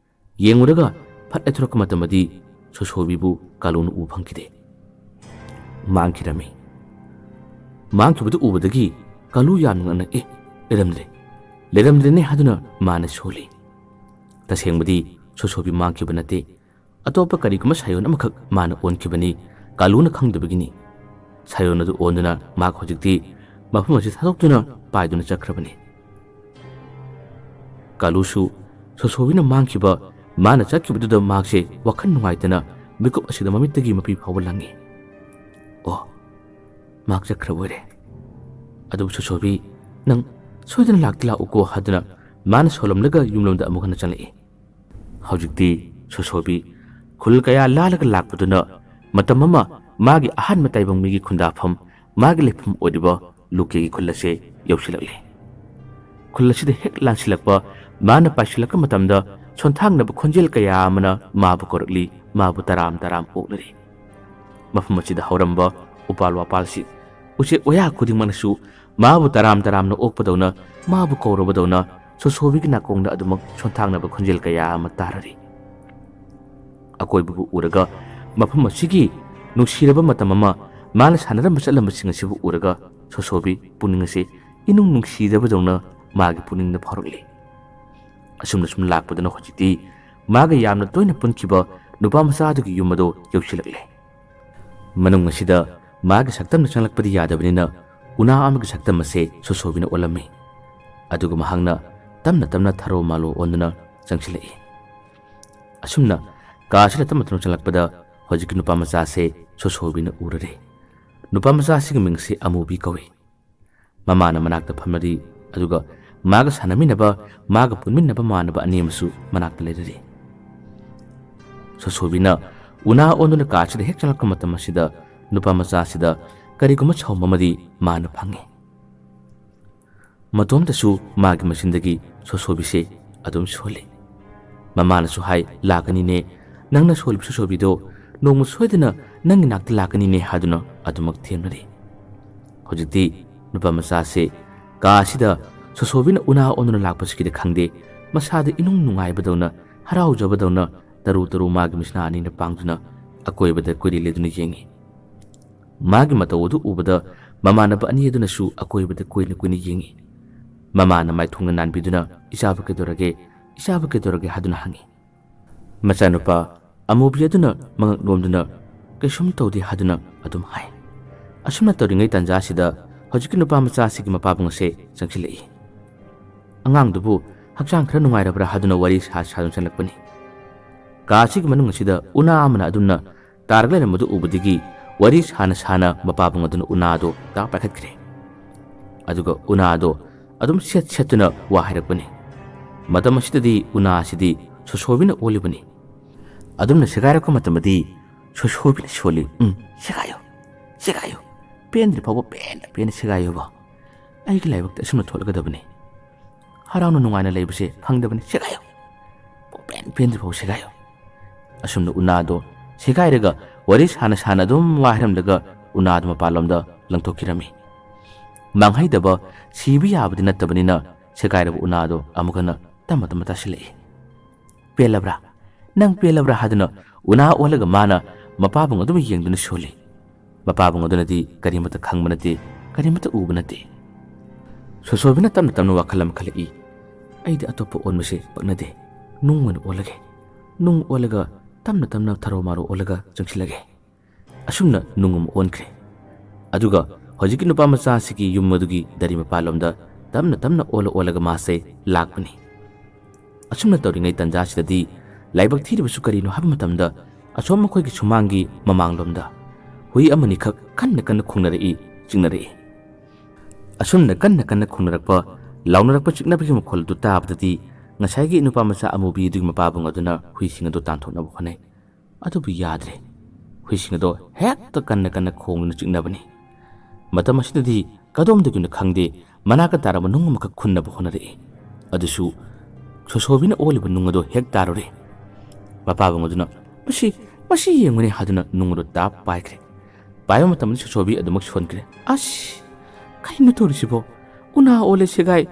ꯌꯦꯡꯉꯨꯔꯒ ꯐꯠ ꯂꯩꯊꯣꯔꯛꯄ ꯃꯇꯝꯗꯗꯤ ꯁꯣꯁꯣꯕꯤꯕꯨ ꯀꯥꯂꯨꯅ ꯎꯕ ꯐꯪꯈꯤꯗꯦ꯫ ꯃꯥꯡꯈꯤꯔꯝꯃꯤ꯫ ꯃꯥꯡꯈꯤꯕꯗꯨ ꯎꯕꯗꯒꯤ ꯀꯥꯂꯨ ꯌꯥꯝꯅ ꯉꯛꯅ, "ꯑꯦ, ꯂꯩꯔꯝꯗ꯭ꯔꯦ, ꯂꯩꯔꯝꯗ꯭ꯔꯦꯅꯦ" ꯍꯥꯏꯗꯨꯅ ꯃꯥꯅ ꯁꯣꯜꯂꯤ꯫ ꯇꯁꯦꯡꯕꯗꯤ ꯁꯣꯁꯣꯕꯤ ꯃꯥꯡꯈꯤꯕ ꯅꯠꯇꯦ꯫ ꯑꯇꯣꯞꯄ ꯀꯔꯤꯒꯨꯝꯕ ꯁꯥꯌꯣꯟ ꯑꯃꯈꯛ ꯃꯥꯅ ꯑꯣꯟꯈꯤꯕꯅꯤ ꯀꯥꯂꯨꯅ ꯈꯪꯗꯕꯒꯤꯅꯤ꯫ ꯁꯥꯌꯣꯟ ꯑꯗꯨ ꯑꯣꯟꯗꯨꯅ ꯃꯍꯥꯛ ꯍꯧꯖꯤꯛꯇꯤ ꯃꯐꯝ ꯑꯁꯤ ꯊꯥꯗꯣꯛꯇꯨꯅ ꯄꯥꯏꯗꯨꯅ ꯆꯠꯈ꯭ꯔꯕꯅꯤ꯫ ꯀꯥꯂꯨꯁꯨ ꯁꯣꯁꯣꯕꯤꯅ ꯃꯥꯡꯈꯤꯕ, ꯃꯥꯅ ꯆꯠꯈꯤꯕꯗꯨꯗ ꯃꯍꯥꯛꯁꯦ ꯋꯥꯈꯜ ꯅꯨꯡꯉꯥꯏꯇꯅ ꯃꯤꯀꯨꯞ ꯑꯁꯤꯗ ꯃꯃꯤꯠꯇꯒꯤ ꯃꯄꯤ ꯐꯥꯎꯕ ꯂꯪꯉꯤ꯫ ꯑꯣ, ꯃꯍꯥꯛ ꯆꯠꯈ꯭ꯔꯕ ꯑꯣꯏꯔꯦ꯫ ꯑꯗꯨꯕꯨ ꯁꯣꯁꯣꯕꯤ, ꯅꯪ ꯁꯣꯏꯗꯅ ꯂꯥꯛꯇꯤ ꯂꯥꯛꯎꯀꯣ ꯍꯥꯏꯗꯨꯅ ꯃꯥꯅ ꯁꯣꯜꯂꯝꯂꯒ ꯌꯨꯝꯂꯣꯝꯗ ꯑꯃꯨꯛ ꯍꯟꯅ ꯆꯪꯂꯛꯏ꯫ ꯍꯧꯖꯤꯛꯇꯤ ꯁꯣꯁꯣꯕꯤ ꯈꯨꯜ ꯀꯌꯥ ꯂꯥꯜꯂꯒ ꯂꯥꯛꯄꯗꯨꯅ ꯃꯇꯝ ꯑꯃ ꯃꯥꯒꯤ ꯑꯍꯥꯟꯕ ꯇꯥꯏꯕꯪ ꯃꯤꯒꯤ ꯈꯨꯟꯗꯥꯐꯝ, ꯃꯥꯒꯤ ꯂꯩꯐꯝ ꯑꯣꯏꯔꯤꯕ ꯂꯨꯀꯦꯒꯤ ꯈꯨꯜ ꯑꯁꯦ ꯌꯧꯁꯤꯜꯂꯛꯂꯦ꯫ ꯈꯨꯜ ꯑꯁꯤꯗ ꯍꯦꯛ ꯂꯥꯟꯁꯤꯜꯂꯛꯄ, ꯃꯥꯅ ꯄꯥꯏꯁꯤꯜꯂꯛꯄ ꯃꯇꯝꯗ ꯁꯣꯟꯊꯥꯡꯅꯕ ꯈꯣꯟꯖꯦꯜ ꯀꯌꯥ ꯑꯃꯅ ꯃꯥꯕꯨ ꯀꯧꯔꯛꯂꯤ, ꯃꯥꯕꯨ ꯇꯔꯥꯝ ꯇꯔꯥꯝ ꯑꯣꯛꯂꯔꯤ꯫ ꯃꯐꯝ ꯑꯁꯤꯗ ꯍꯧꯔꯝꯕ ꯎꯄꯥꯜ ꯋꯥꯄꯥꯜꯁꯤ, ꯎꯆꯦꯛ ꯋꯥꯌꯥ ꯈꯨꯗꯤꯡꯃꯛꯅꯁꯨ ꯃꯥꯕꯨ ꯇꯔꯥꯝ ꯇꯔꯥꯝꯅ ꯑꯣꯛꯄꯗꯧꯅ, ꯃꯥꯕꯨ ꯀꯧꯔꯕꯗꯧꯅ ꯁꯣꯁꯣꯕꯤꯒꯤ ꯅꯥꯀꯣꯡꯗ ꯑꯗꯨꯃꯛ ꯁꯣꯟꯊꯥꯡꯅꯕ ꯈꯣꯟꯖꯦꯜ ꯀꯌꯥ ꯑꯃ ꯇꯥꯔꯔꯤ꯫ ꯑꯀꯣꯏꯕꯕꯨ ꯎꯔꯒ ꯃꯐꯝ ꯑꯁꯤꯒꯤ ꯅꯨꯡꯁꯤꯔꯕ ꯃꯇꯝ ꯑꯃ ꯃꯥꯅ ꯁꯥꯟꯅꯔꯝꯕ ꯆꯠꯂꯝꯕꯁꯤꯡ ꯑꯁꯤꯕꯨ ꯎꯔꯒ ꯁꯣꯁꯣꯕꯤ ꯄꯨꯛꯅꯤꯡ ꯑꯁꯤ ꯏꯅꯨꯡ ꯅꯨꯡꯁꯤꯖꯕꯗꯧꯅ ꯃꯥꯒꯤ ꯄꯨꯛꯅꯤꯡꯗ ꯐꯥꯎꯔꯛꯂꯤ꯫ ꯑꯁꯨꯝꯅ ꯁꯨꯝ ꯂꯥꯛꯄꯗꯨꯅ ꯍꯧꯖꯤꯛꯇꯤ ꯃꯥꯒ ꯌꯥꯝꯅ ꯇꯣꯏꯅ ꯄꯨꯟꯈꯤꯕ ꯅꯨꯄꯥ ꯃꯆꯥ ꯑꯗꯨꯒꯤ ꯌꯨꯝ ꯑꯗꯨ ꯌꯧꯁꯤꯜꯂꯛꯂꯦ꯫ ꯃꯅꯨꯡ ꯑꯁꯤꯗ ꯃꯥꯒꯤ ꯁꯛꯇꯝꯅ ꯆꯪꯂꯛꯄꯗꯤ ꯌꯥꯗꯕꯅꯤꯅ ꯎꯅꯥ ꯑꯃꯒꯤ ꯁꯛꯇꯝ ꯑꯁꯦ ꯁꯣꯁꯣꯕꯤꯅ ꯑꯣꯜꯂꯝꯃꯤ꯫ ꯑꯗꯨꯒ ꯃꯍꯥꯛꯅ ꯇꯞꯅ ꯇꯞꯅ ꯊꯔꯣ ꯃꯥꯂꯣ ꯑꯣꯟꯗꯨꯅ ꯆꯪꯁꯤꯜꯂꯛꯏ꯫ ꯑꯁꯨꯝꯅ ꯀꯥ ꯑꯁꯤꯗ ꯇꯞꯅ ꯇꯞꯅ ꯆꯪꯂꯛꯄꯗ ꯍꯧꯖꯤꯛꯀꯤ ꯅꯨꯄꯥ ꯃꯆꯥ ꯑꯁꯦ ꯁꯣꯁꯣꯕꯤꯅ ꯎꯔꯔꯦ꯫ ꯅꯨꯄꯥ ꯃꯆꯥ ꯑꯁꯤꯒꯤ ꯃꯤꯡꯁꯦ ꯑꯃꯨꯕꯤ ꯀꯧꯏ꯫ ꯃꯃꯥꯅ ꯃꯅꯥꯛꯇ ꯐꯝꯂꯔꯤ, ꯑꯗꯨꯒ ꯃꯥꯒ ꯁꯥꯟꯅꯃꯤꯟꯅꯕ, ꯃꯥꯒ ꯄꯨꯟꯃꯤꯟꯅꯕ ꯃꯥꯟꯅꯕ ꯑꯅꯤ ꯑꯃꯁꯨ ꯃꯅꯥꯛꯇ ꯂꯩꯔꯔꯤ꯫ ꯁꯣꯁꯣꯕꯤꯅ ꯎꯅꯥ ꯑꯣꯟꯗꯨꯅ ꯀꯥ ꯑꯁꯤꯗ ꯍꯦꯛ ꯆꯪꯂꯛꯄ ꯃꯇꯝ ꯑꯁꯤꯗ ꯅꯨꯄꯥ ꯃꯆꯥ ꯑꯁꯤꯗ ꯀꯔꯤꯒꯨꯝꯕ ꯁꯥꯎꯝ ꯑꯃꯗꯤ ꯃꯥꯅ ꯐꯪꯉꯤ꯫ ꯃꯇꯣꯝꯇꯁꯨ ꯃꯥꯒꯤ ꯃꯆꯤꯟꯗꯒꯤ ꯁꯣꯁꯣꯕꯤꯁꯦ ꯑꯗꯨꯝ ꯁꯣꯜꯂꯤ꯫ ꯃꯃꯥꯅꯁꯨ ꯍꯥꯏ, "ꯂꯥꯛꯀꯅꯤꯅꯦ, ꯅꯪꯅ ꯁꯣꯜꯂꯤꯕ ꯁꯣꯁꯣꯕꯤꯗꯣ ꯅꯣꯡꯃ ꯁꯣꯏꯗꯅ ꯅꯪꯒꯤ ꯅꯥꯛꯇ ꯂꯥꯛꯀꯅꯤꯅꯦ" ꯍꯥꯏꯗꯨꯅ ꯑꯗꯨꯃꯛ ꯊꯦꯝꯅꯔꯤ꯫ ꯍꯧꯖꯤꯛꯇꯤ ꯅꯨꯄꯥ ꯃꯆꯥꯁꯦ ꯀꯥ ꯑꯁꯤꯗ ꯁꯣꯁꯣꯕꯤꯅ ꯎꯅꯥ ꯑꯣꯟꯗꯨꯅ ꯂꯥꯛꯄꯁꯤꯒꯤꯗꯤ ꯈꯪꯗꯦ, ꯃꯁꯥꯗ ꯏꯅꯨꯡ ꯅꯨꯡꯉꯥꯏꯕꯗꯧꯅ, ꯍꯔꯥꯎꯖꯕꯗꯧꯅ ꯇꯔꯨ ꯇꯔꯨ ꯃꯥꯒꯤ ꯃꯤꯠꯁꯅꯥ ꯑꯅꯤꯅ ꯄꯥꯡꯗꯨꯅ ꯑꯀꯣꯏꯕꯗ ꯀꯣꯏꯔꯦꯜ ꯂꯦꯗꯨꯅ ꯌꯦꯡꯉꯤ꯫ ꯃꯥꯒꯤ ꯃꯇꯧ ꯑꯗꯨ ꯎꯕꯗ ꯃꯃꯥꯟꯅꯕ ꯑꯅꯤ ꯑꯗꯨꯅꯁꯨ ꯑꯀꯣꯏꯕꯗ ꯀꯣꯏꯅ ꯀꯣꯏꯅ ꯌꯦꯡꯉꯤ꯫ ꯃꯃꯥꯅ ꯃꯥꯏꯊꯣꯡꯅ ꯅꯥꯟꯕꯤꯗꯨꯅ, "ꯏꯆꯥꯕꯨ ꯀꯩꯗꯧꯔꯒꯦ? ꯏꯆꯥꯕꯨ ꯀꯩꯗꯧꯔꯒꯦ?" ꯍꯥꯏꯗꯨꯅ ꯍꯪꯉꯤ꯫ ꯃꯆꯥꯅꯨꯄꯥ ꯑꯃꯨꯕꯤ ꯑꯗꯨꯅ ꯃꯉꯛ ꯅꯣꯝꯗꯨꯅ, "ꯀꯩꯁꯨꯝ ꯇꯧꯗꯦ" ꯍꯥꯏꯗꯨꯅ ꯑꯗꯨꯝ ꯍꯥꯏ꯫ ꯑꯁꯨꯝꯅ ꯇꯧꯔꯤꯉꯩ ꯇꯥꯟꯖꯥꯁꯤꯗ ꯍꯧꯖꯤꯛꯀꯤ ꯅꯨꯄꯥ ꯃꯆꯥ ꯑꯁꯤꯒꯤ ꯃꯄꯥꯕꯨꯡ ꯑꯁꯦ ꯆꯪꯁꯤꯜꯂꯛꯏ꯫ ꯑꯉꯥꯡꯗꯨꯕꯨ ꯍꯛꯆꯥꯡ ꯈꯔ ꯅꯨꯡꯉꯥꯏꯔꯕ꯭ꯔꯥ ꯍꯥꯏꯗꯨꯅ ꯋꯥꯔꯤ ꯁꯥ ꯁꯥꯗꯨꯅ ꯆꯪꯂꯛꯄꯅꯤ꯫ ꯀꯥ ꯑꯁꯤꯒꯤ ꯃꯅꯨꯡ ꯑꯁꯤꯗ ꯎꯅꯥ ꯑꯃꯅ ꯑꯗꯨꯝꯅ ꯇꯥꯔꯒ ꯂꯩꯔꯝꯕꯗꯨ ꯎꯕꯗꯒꯤ ꯋꯥꯔꯤ ꯁꯥꯅ ꯁꯥꯅ ꯃꯄꯥꯕꯨꯡ ꯑꯗꯨꯅ ꯎꯅꯥ ꯑꯗꯨ ꯇꯥꯛ ꯄꯥꯏꯈꯠꯈ꯭ꯔꯦ꯫ ꯑꯗꯨꯒ ꯎꯅꯥ ꯑꯗꯣ ꯑꯗꯨꯝ ꯁꯦꯠ ꯁꯦꯠꯇꯨꯅ ꯋꯥ ꯍꯥꯏꯔꯛꯄꯅꯤ꯫ ꯃꯇꯝ ꯑꯁꯤꯗꯗꯤ ꯎꯅꯥ ꯑꯁꯤꯗꯤ ꯁꯣꯁꯣꯕꯤꯅ ꯑꯣꯜꯂꯤꯕꯅꯤ꯫ ꯑꯗꯨꯝꯅ ꯁꯦꯒꯥꯏꯔꯛꯄ ꯃꯇꯝꯗꯗꯤ ꯁꯣꯁꯣꯕꯤꯅ ꯁꯣꯜꯂꯤ꯫ "ꯎꯝ, ꯁꯦꯒꯥꯏꯌꯨ, ꯁꯦꯒꯥꯏꯌꯨ, ꯄꯦꯟꯗ꯭ꯔꯤ ꯐꯥꯎꯕ ꯄꯦꯟꯅ ꯄꯦꯟꯅ ꯁꯦꯒꯥꯏꯌꯨꯕ꯫ ꯑꯩꯒꯤ ꯂꯥꯏꯕꯛꯇ ꯑꯁꯨꯝꯅ ꯊꯣꯛꯂꯒꯗꯕꯅꯤ꯫ ꯍꯔꯥꯎꯅ ꯅꯨꯡꯉꯥꯏꯅ ꯂꯩꯕꯁꯦ ꯐꯪꯗꯕꯅꯤ, ꯁꯦꯒꯥꯏꯌꯨ, ꯄꯨꯡꯄꯦꯟ ꯄꯦꯟꯗ꯭ꯔꯤ ꯐꯥꯎ ꯁꯦꯒꯥꯏꯌꯨ"꯫ ꯑꯁꯨꯝꯅ ꯎꯅꯥꯗꯣ ꯁꯦꯒꯥꯏꯔꯒ ꯋꯥꯔꯤ ꯁꯥꯅ ꯁꯥꯅ ꯑꯗꯨꯝ ꯋꯥ ꯍꯥꯏꯔꯝꯂꯒ ꯎꯅꯥꯗꯣ ꯃꯄꯥꯟꯂꯣꯝꯗ ꯂꯪꯊꯣꯛꯈꯤꯔꯝꯃꯤ꯫ ꯃꯥꯡꯍꯩꯗꯕ ꯁꯤꯕ ꯌꯥꯕꯗꯤ ꯅꯠꯇꯕꯅꯤꯅ ꯁꯦꯒꯥꯏꯔꯕ ꯎꯅꯥꯗꯣ ꯑꯃꯨꯛ ꯍꯟꯅ ꯇꯞꯅ ꯇꯞꯅ ꯇꯥꯁꯤꯜꯂꯛꯏ꯫ "ꯄꯦꯜꯂꯕ꯭ꯔꯥ? ꯅꯪ ꯄꯦꯜꯂꯕ꯭ꯔꯥ?" ꯍꯥꯏꯗꯨꯅ ꯎꯅꯥ ꯑꯣꯜꯂꯒ ꯃꯥꯅ ꯃꯄꯥꯕꯨꯡ ꯑꯗꯨꯕꯨ ꯌꯦꯡꯗꯨꯅ ꯁꯣꯜꯂꯤ꯫ ꯃꯄꯥꯕꯨꯡ ꯑꯗꯨꯅꯗꯤ ꯀꯔꯤꯃꯠꯇ ꯈꯪꯕ ꯅꯠꯇꯦ, ꯀꯔꯤꯃꯠꯇ ꯎꯕ ꯅꯠꯇꯦ꯫ ꯁꯣꯁꯣꯕꯤꯅ ꯇꯞꯅ ꯇꯞꯅ ꯋꯥꯈꯜ ꯑꯃ ꯈꯜꯂꯛꯏ꯫ "ꯑꯩꯗꯤ ꯑꯇꯣꯞꯄ ꯑꯣꯟꯕꯁꯦ ꯄꯛꯅꯗꯦ꯫ ꯅꯨꯡ ꯑꯣꯏꯅ ꯑꯣꯜꯂꯒꯦ꯫ ꯅꯨꯡ ꯑꯣꯜꯂꯒ ꯇꯞꯅ ꯇꯞꯅ ꯊꯔꯣ ꯃꯥꯔꯣ ꯑꯣꯜꯂꯒ ꯆꯪꯁꯤꯜꯂꯒꯦ"꯫ ꯑꯁꯨꯝꯅ ꯅꯨꯡ ꯑꯃ ꯑꯣꯟꯈ꯭ꯔꯦ꯫ ꯑꯗꯨꯒ ꯍꯧꯖꯤꯛꯀꯤ ꯅꯨꯄꯥ ꯃꯆꯥ ꯑꯁꯤꯒꯤ ꯌꯨꯝ ꯑꯗꯨꯒꯤ ꯗꯔꯤ ꯃꯄꯥꯟꯂꯣꯝꯗ ꯇꯞꯅ ꯇꯞꯅ ꯑꯣꯜꯂ ꯑꯣꯜꯂꯒ ꯃꯥꯁꯦ ꯂꯥꯛꯄꯅꯤ꯫ ꯑꯁꯨꯝꯅ ꯇꯧꯔꯤꯉꯩ ꯇꯟꯖꯥꯁꯤꯗꯗꯤ ꯂꯥꯏꯕꯛ ꯊꯤꯔꯤꯕꯁꯨ ꯀꯔꯤꯅꯣ ꯍꯥꯏꯕ ꯃꯇꯝꯗ ꯑꯁꯣꯝ ꯃꯈꯣꯏꯒꯤ ꯁꯨꯃꯥꯡꯒꯤ ꯃꯃꯥꯡꯂꯣꯝꯗ ꯍꯨꯏ ꯑꯃꯅꯤꯈꯛ ꯀꯟꯅ ꯀꯟꯅ ꯈꯣꯡꯅꯔꯛꯏ, ꯆꯤꯛꯅꯔꯛꯏ꯫ ꯑꯁꯨꯝꯅ ꯀꯟꯅ ꯀꯟꯅ ꯈꯣꯡꯅꯔꯛꯄ, ꯂꯥꯎꯅꯔꯛꯄ, ꯆꯤꯛꯅꯕꯒꯤ ꯃꯈꯣꯜ ꯑꯗꯨ ꯇꯥꯕꯗꯗꯤ ꯉꯁꯥꯏꯒꯤ ꯅꯨꯄꯥ ꯃꯆꯥ ꯑꯃꯨꯕꯤ ꯑꯗꯨꯒꯤ ꯃꯄꯥꯕꯨꯡ ꯑꯗꯨꯅ ꯍꯨꯏꯁꯤꯡ ꯑꯗꯨ ꯇꯥꯟꯊꯣꯛꯅꯕ ꯍꯣꯠꯅꯩ꯫ ꯑꯗꯨꯕꯨ ꯌꯥꯗ꯭ꯔꯦ꯫ ꯍꯨꯏꯁꯤꯡ ꯑꯗꯣ ꯍꯦꯛꯇ ꯀꯟꯅ ꯀꯟꯅ ꯈꯣꯡꯗꯨꯅ ꯆꯤꯛꯅꯕꯅꯤ꯫ ꯃꯇꯝ ꯑꯁꯤꯗꯗꯤ ꯀꯗꯣꯝꯗꯒꯤꯅꯣ ꯈꯪꯗꯦ, ꯃꯅꯥꯛꯇ ꯇꯥꯔꯝꯕ ꯅꯨꯡ ꯑꯃꯈꯛ ꯈꯨꯟꯅꯕ ꯍꯣꯠꯅꯔꯛꯏ꯫ ꯑꯗꯨꯁꯨ ꯁꯣꯁꯣꯕꯤꯅ ꯑꯣꯜꯂꯤꯕ ꯅꯨꯡ ꯑꯗꯣ ꯍꯦꯛ ꯇꯥꯔꯨꯔꯦ꯫ ꯃꯄꯥꯕꯨꯡ ꯑꯗꯨꯅ, "ꯃꯁꯤ, ꯃꯁꯤ ꯌꯦꯡꯉꯨꯅꯦ" ꯍꯥꯏꯗꯨꯅ ꯅꯨꯡ ꯑꯗꯣ ꯇꯥꯞ ꯄꯥꯏꯈ꯭ꯔꯦ꯫ ꯄꯥꯏꯕ ꯃꯇꯝꯗ ꯁꯣꯁꯣꯕꯤ ꯑꯗꯨꯃꯛ ꯁꯣꯟꯈ꯭ꯔꯦ꯫ "ꯑꯁ, ꯀꯩꯅꯣ ꯇꯧꯔꯤꯁꯤꯕꯣ? ꯎꯅꯥ ꯑꯣꯜꯂꯦ ꯁꯦꯒꯥꯏ,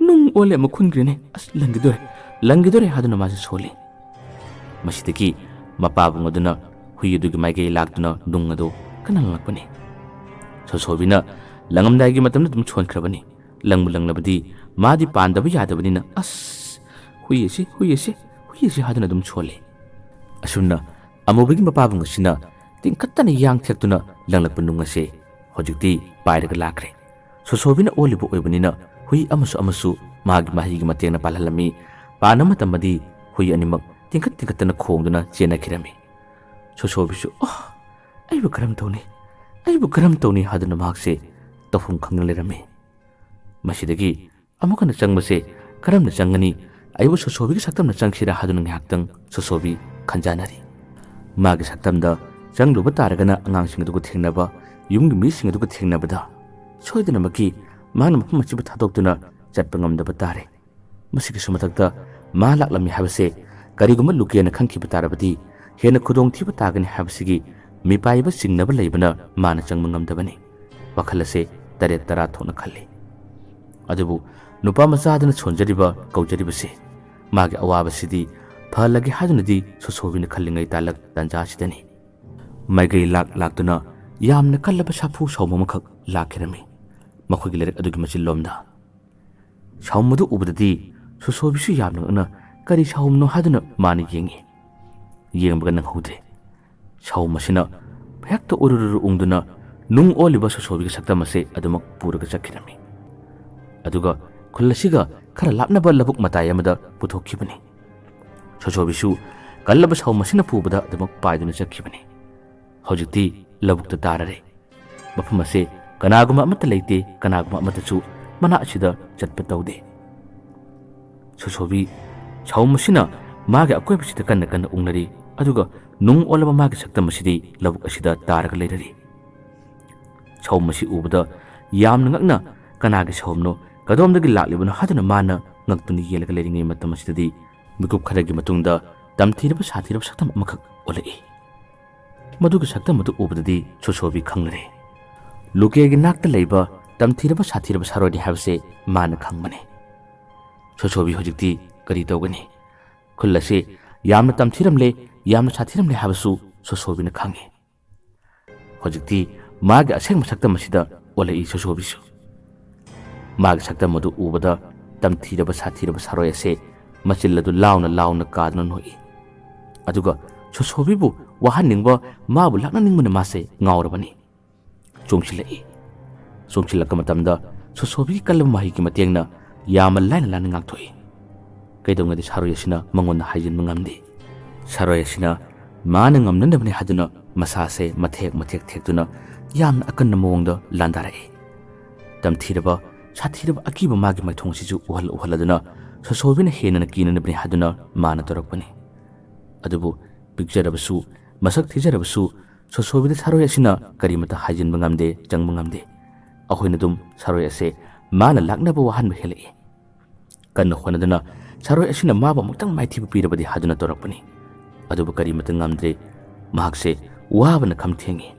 ꯅꯨꯡ ꯑꯣꯜꯂꯦ ꯑꯃꯨꯛ ꯈꯨꯟꯈ꯭ꯔꯦꯅꯦ꯫ ꯑꯁ, ꯂꯪꯈꯤꯗꯣꯔꯦ, ꯂꯪꯈꯤꯗꯣꯔꯦ" ꯍꯥꯏꯗꯨꯅ ꯃꯥꯁꯦ ꯁꯣꯜꯂꯤ꯫ ꯃꯁꯤꯗꯒꯤ ꯃꯄꯥꯕꯨꯡ ꯑꯗꯨꯅ ꯍꯨꯏ ꯑꯗꯨꯒꯤ ꯃꯥꯏꯀꯩ ꯂꯥꯛꯇꯨꯅ ꯅꯨꯡ ꯑꯗꯨ ꯀꯟꯅ ꯂꯪꯂꯛꯄꯅꯤ꯫ ꯁꯣꯁꯣꯕꯤꯅ ꯂꯪꯉꯝꯗꯥꯏꯒꯤ ꯃꯇꯝꯗ ꯑꯗꯨꯝ ꯁꯣꯟꯈ꯭ꯔꯕꯅꯤ꯫ ꯂꯪꯕꯨ ꯂꯪꯂꯕꯗꯤ ꯃꯥꯗꯤ ꯄꯥꯟꯗꯕ ꯌꯥꯗꯕꯅꯤꯅ, "ꯑꯁ, ꯍꯨꯏ ꯑꯁꯤ, ꯍꯨꯏ ꯑꯁꯤ, ꯍꯨꯏ ꯑꯁꯤ" ꯍꯥꯏꯗꯨꯅ ꯑꯗꯨꯝ ꯁꯣꯜꯂꯤ꯫ ꯑꯁꯨꯝꯅ ꯑꯃꯨꯕꯒꯤ ꯃꯄꯥꯕꯨꯡ ꯑꯁꯤꯅ ꯇꯤꯡꯈꯠꯇꯅ ꯌꯥꯡ ꯊꯦꯛꯇꯨꯅ ꯂꯪꯂꯛꯄ ꯅꯨꯡ ꯑꯁꯦ ꯍꯧꯖꯤꯛꯇꯤ ꯄꯥꯏꯔꯒ ꯂꯥꯛꯈ꯭ꯔꯦ꯫ ꯁꯣꯁꯣꯕꯤꯅ ꯑꯣꯜꯂꯤꯕ ꯑꯣꯏꯕꯅꯤꯅ ꯍꯨꯏ ꯑꯃꯁꯨ ꯑꯃꯁꯨ ꯃꯍꯥꯛꯀꯤ ꯃꯍꯩꯒꯤ ꯃꯇꯦꯡꯅ ꯄꯥꯜꯍꯜꯂꯝꯃꯤ꯫ ꯄꯥꯟꯕ ꯃꯇꯝꯗꯗꯤ ꯍꯨꯏ ꯑꯅꯤꯃꯛ ꯇꯤꯡꯈꯠ ꯇꯤꯡꯈꯠꯇꯅ ꯈꯣꯡꯗꯨꯅ ꯆꯦꯟꯅꯈꯤꯔꯝꯃꯤ꯫ ꯁꯣꯁꯣꯕꯤꯁꯨ, "ꯑꯣ, ꯑꯩꯕꯨ ꯀꯔꯝ ꯇꯧꯅꯤ? ꯑꯩꯕꯨ ꯀꯔꯝ ꯇꯧꯅꯤ?" ꯍꯥꯏꯗꯨꯅ ꯃꯍꯥꯛꯁꯦ ꯇꯧꯐꯝ ꯈꯪꯗꯅ ꯂꯩꯔꯝꯃꯤ꯫ ꯃꯁꯤꯗꯒꯤ ꯑꯃꯨꯛ ꯍꯟꯅ ꯆꯪꯕꯁꯦ ꯀꯔꯝꯅ ꯆꯪꯒꯅꯤ? ꯑꯩꯕꯨ ꯁꯣꯁꯣꯕꯤꯒꯤ ꯁꯛꯇꯝꯅ ꯆꯪꯁꯤꯔꯥ ꯍꯥꯏꯗꯨꯅ ꯉꯥꯏꯍꯥꯛꯇꯪ ꯁꯣꯁꯣꯕꯤ ꯈꯟꯖꯥꯟꯅꯔꯤ꯫ ꯃꯥꯒꯤ ꯁꯛꯇꯝꯗ ꯆꯪꯂꯨꯕ ꯇꯥꯔꯒꯅ ꯑꯉꯥꯡꯁꯤꯡ ꯑꯗꯨꯒ ꯊꯦꯡꯅꯕ, ꯌꯨꯝꯒꯤ ꯃꯤꯁꯤꯡ ꯑꯗꯨꯒ ꯊꯦꯡꯅꯕꯗ ꯁꯣꯏꯗꯅꯃꯛꯀꯤ ꯃꯥꯅ ꯃꯐꯝ ꯑꯁꯤꯕꯨ ꯊꯥꯗꯣꯛꯇꯨꯅ ꯆꯠꯄ ꯉꯝꯗꯕ ꯇꯥꯔꯦ꯫ ꯃꯁꯤꯒꯤꯁꯨ ꯃꯊꯛꯇ ꯃꯥ ꯂꯥꯛꯂꯝꯃꯤ ꯍꯥꯏꯕꯁꯦ ꯀꯔꯤꯒꯨꯝꯕ ꯂꯨꯀꯦꯅ ꯈꯪꯈꯤꯕ ꯇꯥꯔꯕꯗꯤ ꯍꯦꯟꯅ ꯈꯨꯗꯣꯡꯊꯤꯕ ꯇꯥꯒꯅꯤ ꯍꯥꯏꯕꯁꯤꯒꯤ ꯃꯤꯄꯥꯏꯕ ꯆꯤꯡꯅꯕ ꯂꯩꯕꯅ ꯃꯥꯅ ꯆꯪꯕ ꯉꯝꯗꯕꯅꯤ꯫ ꯋꯥꯈꯜ ꯑꯁꯦ ꯇꯔꯦꯠ ꯇꯔꯥ ꯊꯣꯛꯅ ꯈꯜꯂꯤ꯫ ꯑꯗꯨꯕꯨ ꯅꯨꯄꯥ ꯃꯆꯥ ꯑꯗꯨꯅ ꯁꯣꯟꯖꯔꯤꯕ ꯀꯧꯖꯔꯤꯕꯁꯦ ꯃꯥꯒꯤ ꯑꯋꯥꯕꯁꯤꯗꯤ ꯐꯍꯜꯂꯒꯦ ꯍꯥꯏꯗꯨꯅꯗꯤ ꯁꯣꯁꯣꯕꯤꯅ ꯈꯜꯂꯤꯉꯩ ꯇꯥꯂꯛ ꯇꯥꯟꯖꯥꯁꯤꯗꯅꯤ꯫ ꯃꯥꯏꯀꯩ ꯂꯥꯛ ꯂꯥꯛꯇꯨꯅ ꯌꯥꯝꯅ ꯀꯜꯂꯕ ꯁꯥꯐꯨ ꯁꯥꯎꯝ ꯑꯃꯈꯛ ꯂꯥꯛꯈꯤꯔꯝꯃꯤ ꯃꯈꯣꯏꯒꯤ ꯂꯩꯔꯛ ꯑꯗꯨꯒꯤ ꯃꯆꯤꯟꯂꯣꯝꯗ꯫ ꯁꯥꯎꯝ ꯑꯗꯨ ꯎꯕꯗꯗꯤ ꯁꯣꯁꯣꯕꯤꯁꯨ ꯌꯥꯝꯅ ꯉꯛꯅ ꯀꯔꯤ ꯁꯥꯎꯝꯅꯣ ꯍꯥꯏꯗꯨꯅ ꯃꯥꯅ ꯌꯦꯡꯉꯤ꯫ ꯌꯦꯡꯕꯒ ꯅꯪꯍꯧꯗ꯭ꯔꯦ꯫ ꯁꯥꯎꯝ ꯑꯁꯤꯅ ꯍꯦꯛꯇ ꯎꯔꯨꯔꯨꯔꯨ ꯎꯪꯗꯨꯅ ꯅꯨꯡ ꯑꯣꯜꯂꯤꯕ ꯁꯣꯁꯣꯕꯤꯒꯤ ꯁꯛꯇꯝ ꯑꯁꯦ ꯑꯗꯨꯃꯛ ꯄꯨꯔꯒ ꯆꯠꯈꯤꯔꯝꯃꯤ꯫ ꯑꯗꯨꯒ ꯈꯨꯜ ꯑꯁꯤꯒ ꯈꯔ ꯂꯥꯞꯅꯕ ꯂꯧꯕꯨꯛ ꯃꯇꯥꯏ ꯑꯃꯗ ꯄꯨꯊꯣꯛꯈꯤꯕꯅꯤ꯫ ꯁꯣꯁꯣꯕꯤꯁꯨ ꯀꯜꯂꯕ ꯁꯥꯎꯝ ꯑꯁꯤꯅ ꯄꯨꯕꯗ ꯑꯗꯨꯃꯛ ꯄꯥꯏꯗꯨꯅ ꯆꯠꯈꯤꯕꯅꯤ꯫ ꯍꯧꯖꯤꯛꯇꯤ ꯂꯧꯕꯨꯛꯇ ꯇꯥꯔꯔꯦ꯫ ꯃꯐꯝ ꯑꯁꯦ ꯀꯅꯥꯒꯨꯝꯕ ꯑꯃꯠꯇ ꯂꯩꯇꯦ, ꯀꯅꯥꯒꯨꯝꯕ ꯑꯃꯠꯇꯁꯨ ꯃꯅꯥꯛ ꯑꯁꯤꯗ ꯆꯠꯄ ꯇꯧꯗꯦ꯫ ꯁꯣꯁꯣꯕꯤ ꯁꯥꯎꯝ ꯑꯁꯤꯅ ꯃꯥꯒꯤ ꯑꯀꯣꯏꯕꯁꯤꯗ ꯀꯟꯅ ꯀꯟꯅ ꯎꯪꯅꯔꯤ, ꯑꯗꯨꯒ ꯅꯨꯡ ꯑꯣꯜꯂꯕ ꯃꯥꯒꯤ ꯁꯛꯇꯝ ꯑꯁꯤꯗꯤ ꯂꯧꯕꯨꯛ ꯑꯁꯤꯗ ꯇꯥꯔꯒ ꯂꯩꯔꯔꯤ꯫ ꯁꯥꯎꯝ ꯑꯁꯤ ꯎꯕꯗ ꯌꯥꯝꯅ ꯉꯛꯅ ꯀꯅꯥꯒꯤ ꯁꯥꯎꯝꯅꯣ, ꯀꯗꯣꯝꯗꯒꯤ ꯂꯥꯛꯂꯤꯕꯅꯣ ꯍꯥꯏꯗꯨꯅ ꯃꯥꯅ ꯉꯛꯇꯨꯅ ꯌꯦꯡꯂꯒ ꯂꯩꯔꯤꯉꯩ ꯃꯇꯝ ꯑꯁꯤꯗꯗꯤ ꯃꯤꯀꯨꯞ ꯈꯔꯒꯤ ꯃꯇꯨꯡꯗ ꯇꯝꯊꯤꯔꯕ ꯁꯥꯊꯤꯔꯕ ꯁꯛꯇꯝ ꯑꯃꯈꯛ ꯑꯣꯜꯂꯛꯏ꯫ ꯃꯗꯨꯒꯤ ꯁꯛꯇꯝ ꯑꯗꯨ ꯎꯕꯗꯗꯤ ꯁꯣꯁꯣꯕꯤ ꯈꯪꯂꯔꯦ꯫ ꯂꯨꯀꯦꯒꯤ ꯅꯥꯛꯇ ꯂꯩꯕ ꯇꯝꯊꯤꯔꯕ ꯁꯥꯊꯤꯔꯕ ꯁꯥꯔꯣꯏꯅꯤ ꯍꯥꯏꯕꯁꯦ ꯃꯥꯅ ꯈꯪꯕꯅꯤ꯫ ꯁꯣꯁꯣꯕꯤ ꯍꯧꯖꯤꯛꯇꯤ ꯀꯔꯤ ꯇꯧꯒꯅꯤ? ꯈꯨꯜ ꯑꯁꯤ ꯌꯥꯝꯅ ꯇꯝꯊꯤꯔꯝꯂꯦ, ꯌꯥꯝꯅ ꯁꯥꯊꯤꯔꯝꯂꯦ ꯍꯥꯏꯕꯁꯨ ꯁꯣꯁꯣꯕꯤꯅ ꯈꯪꯉꯤ꯫ ꯍꯧꯖꯤꯛꯇꯤ ꯃꯥꯒꯤ ꯑꯁꯦꯡꯕ ꯁꯛꯇꯝ ꯑꯁꯤꯗ ꯑꯣꯜꯂꯛꯏ ꯁꯣꯁꯣꯕꯤꯁꯨ꯫ ꯃꯥꯒꯤ ꯁꯛꯇꯝ ꯑꯗꯨ ꯎꯕꯗ ꯇꯝꯊꯤꯔꯕ ꯁꯥꯊꯤꯔꯕ ꯁꯥꯔꯣꯏ ꯑꯁꯦ ꯃꯆꯤꯜ ꯑꯗꯨ ꯂꯥꯎꯅ ꯂꯥꯎꯅ ꯀꯥꯗꯨꯅ ꯅꯣꯛꯏ꯫ ꯑꯗꯨꯒ ꯁꯣꯁꯣꯕꯤꯕꯨ ꯋꯥꯍꯟꯅꯤꯡꯕ, ꯃꯥꯕꯨ ꯂꯥꯛꯅꯅꯤꯡꯕꯅ ꯃꯥꯁꯦ ꯉꯥꯎꯔꯕꯅꯤ꯫ ꯆꯣꯡꯁꯤꯜꯂꯛꯏ꯫ ꯆꯣꯡꯁꯤꯜꯂꯛꯄ ꯃꯇꯝꯗ ꯁꯣꯁꯣꯕꯤꯒꯤ ꯀꯜꯂꯕ ꯃꯍꯩꯒꯤ ꯃꯇꯦꯡꯅ ꯌꯥꯝꯅ ꯂꯥꯏꯅ ꯂꯥꯏꯅ ꯉꯥꯛꯊꯣꯛꯏ꯫ ꯀꯩꯗꯧꯉꯩꯗꯤ ꯁꯥꯔꯣꯏ ꯑꯁꯤꯅ ꯃꯉꯣꯟꯗ ꯍꯥꯏꯖꯤꯟꯕ ꯉꯝꯗꯦ꯫ ꯁꯥꯔꯣꯏ ꯑꯁꯤꯅ ꯃꯥꯅ ꯉꯝꯅꯅꯕꯅꯤ ꯍꯥꯏꯗꯨꯅ ꯃꯁꯥꯁꯦ ꯃꯊꯦꯛ ꯃꯊꯦꯛ ꯊꯦꯛꯇꯨꯅ ꯌꯥꯝꯅ ꯑꯀꯟꯕ ꯃꯑꯣꯡꯗ ꯂꯥꯟꯗꯥꯔꯛꯏ꯫ ꯇꯝꯊꯤꯔꯕ, ꯁꯥꯊꯤꯔꯕ ꯑꯀꯤꯕ ꯃꯥꯒꯤ ꯃꯥꯏꯊꯣꯡ ꯑꯁꯤꯁꯨ ꯎꯍꯜ ꯎꯍꯜꯂꯗꯨꯅ ꯁꯣꯁꯣꯕꯤꯅ ꯍꯦꯟꯅ ꯀꯤꯅꯅꯕꯅꯤ ꯍꯥꯏꯗꯨꯅ ꯃꯥꯅ ꯇꯧꯔꯛꯄꯅꯤ꯫ ꯑꯗꯨꯕꯨ ꯄꯤꯛꯆꯔꯕꯁꯨ, ꯃꯁꯛ ꯊꯤꯖꯔꯕꯁꯨ, ꯁꯣꯁꯣꯕꯤꯗ ꯁꯥꯔꯣꯏ ꯑꯁꯤꯅ ꯀꯔꯤꯃꯠꯇ ꯍꯥꯏꯖꯤꯟꯕ ꯉꯝꯗꯦ, ꯆꯪꯕ ꯉꯝꯗꯦ꯫ ꯑꯩꯈꯣꯏꯅ ꯑꯗꯨꯝ ꯁꯥꯔꯣꯏ ꯑꯁꯦ ꯃꯥꯅ ꯂꯥꯛꯅꯕ ꯋꯥꯍꯟꯕ ꯍꯦꯜꯂꯛꯏ꯫ ꯀꯟꯅ ꯍꯣꯠꯅꯗꯨꯅ ꯁꯥꯔꯣꯏ ꯑꯁꯤꯅ ꯃꯥꯕꯨ ꯑꯃꯨꯛꯇꯪ ꯃꯥꯏꯊꯤꯕ ꯄꯤꯔꯕꯗꯤ ꯍꯥꯏꯗꯨꯅ ꯇꯧꯔꯛꯄꯅꯤ꯫ ꯑꯗꯨꯕꯨ ꯀꯔꯤꯃꯠꯇ ꯉꯝꯗ꯭ꯔꯦ꯫ ꯃꯍꯥꯛꯁꯦ ꯋꯥꯕꯅ ꯈꯝ ꯊꯦꯡꯉꯤ꯫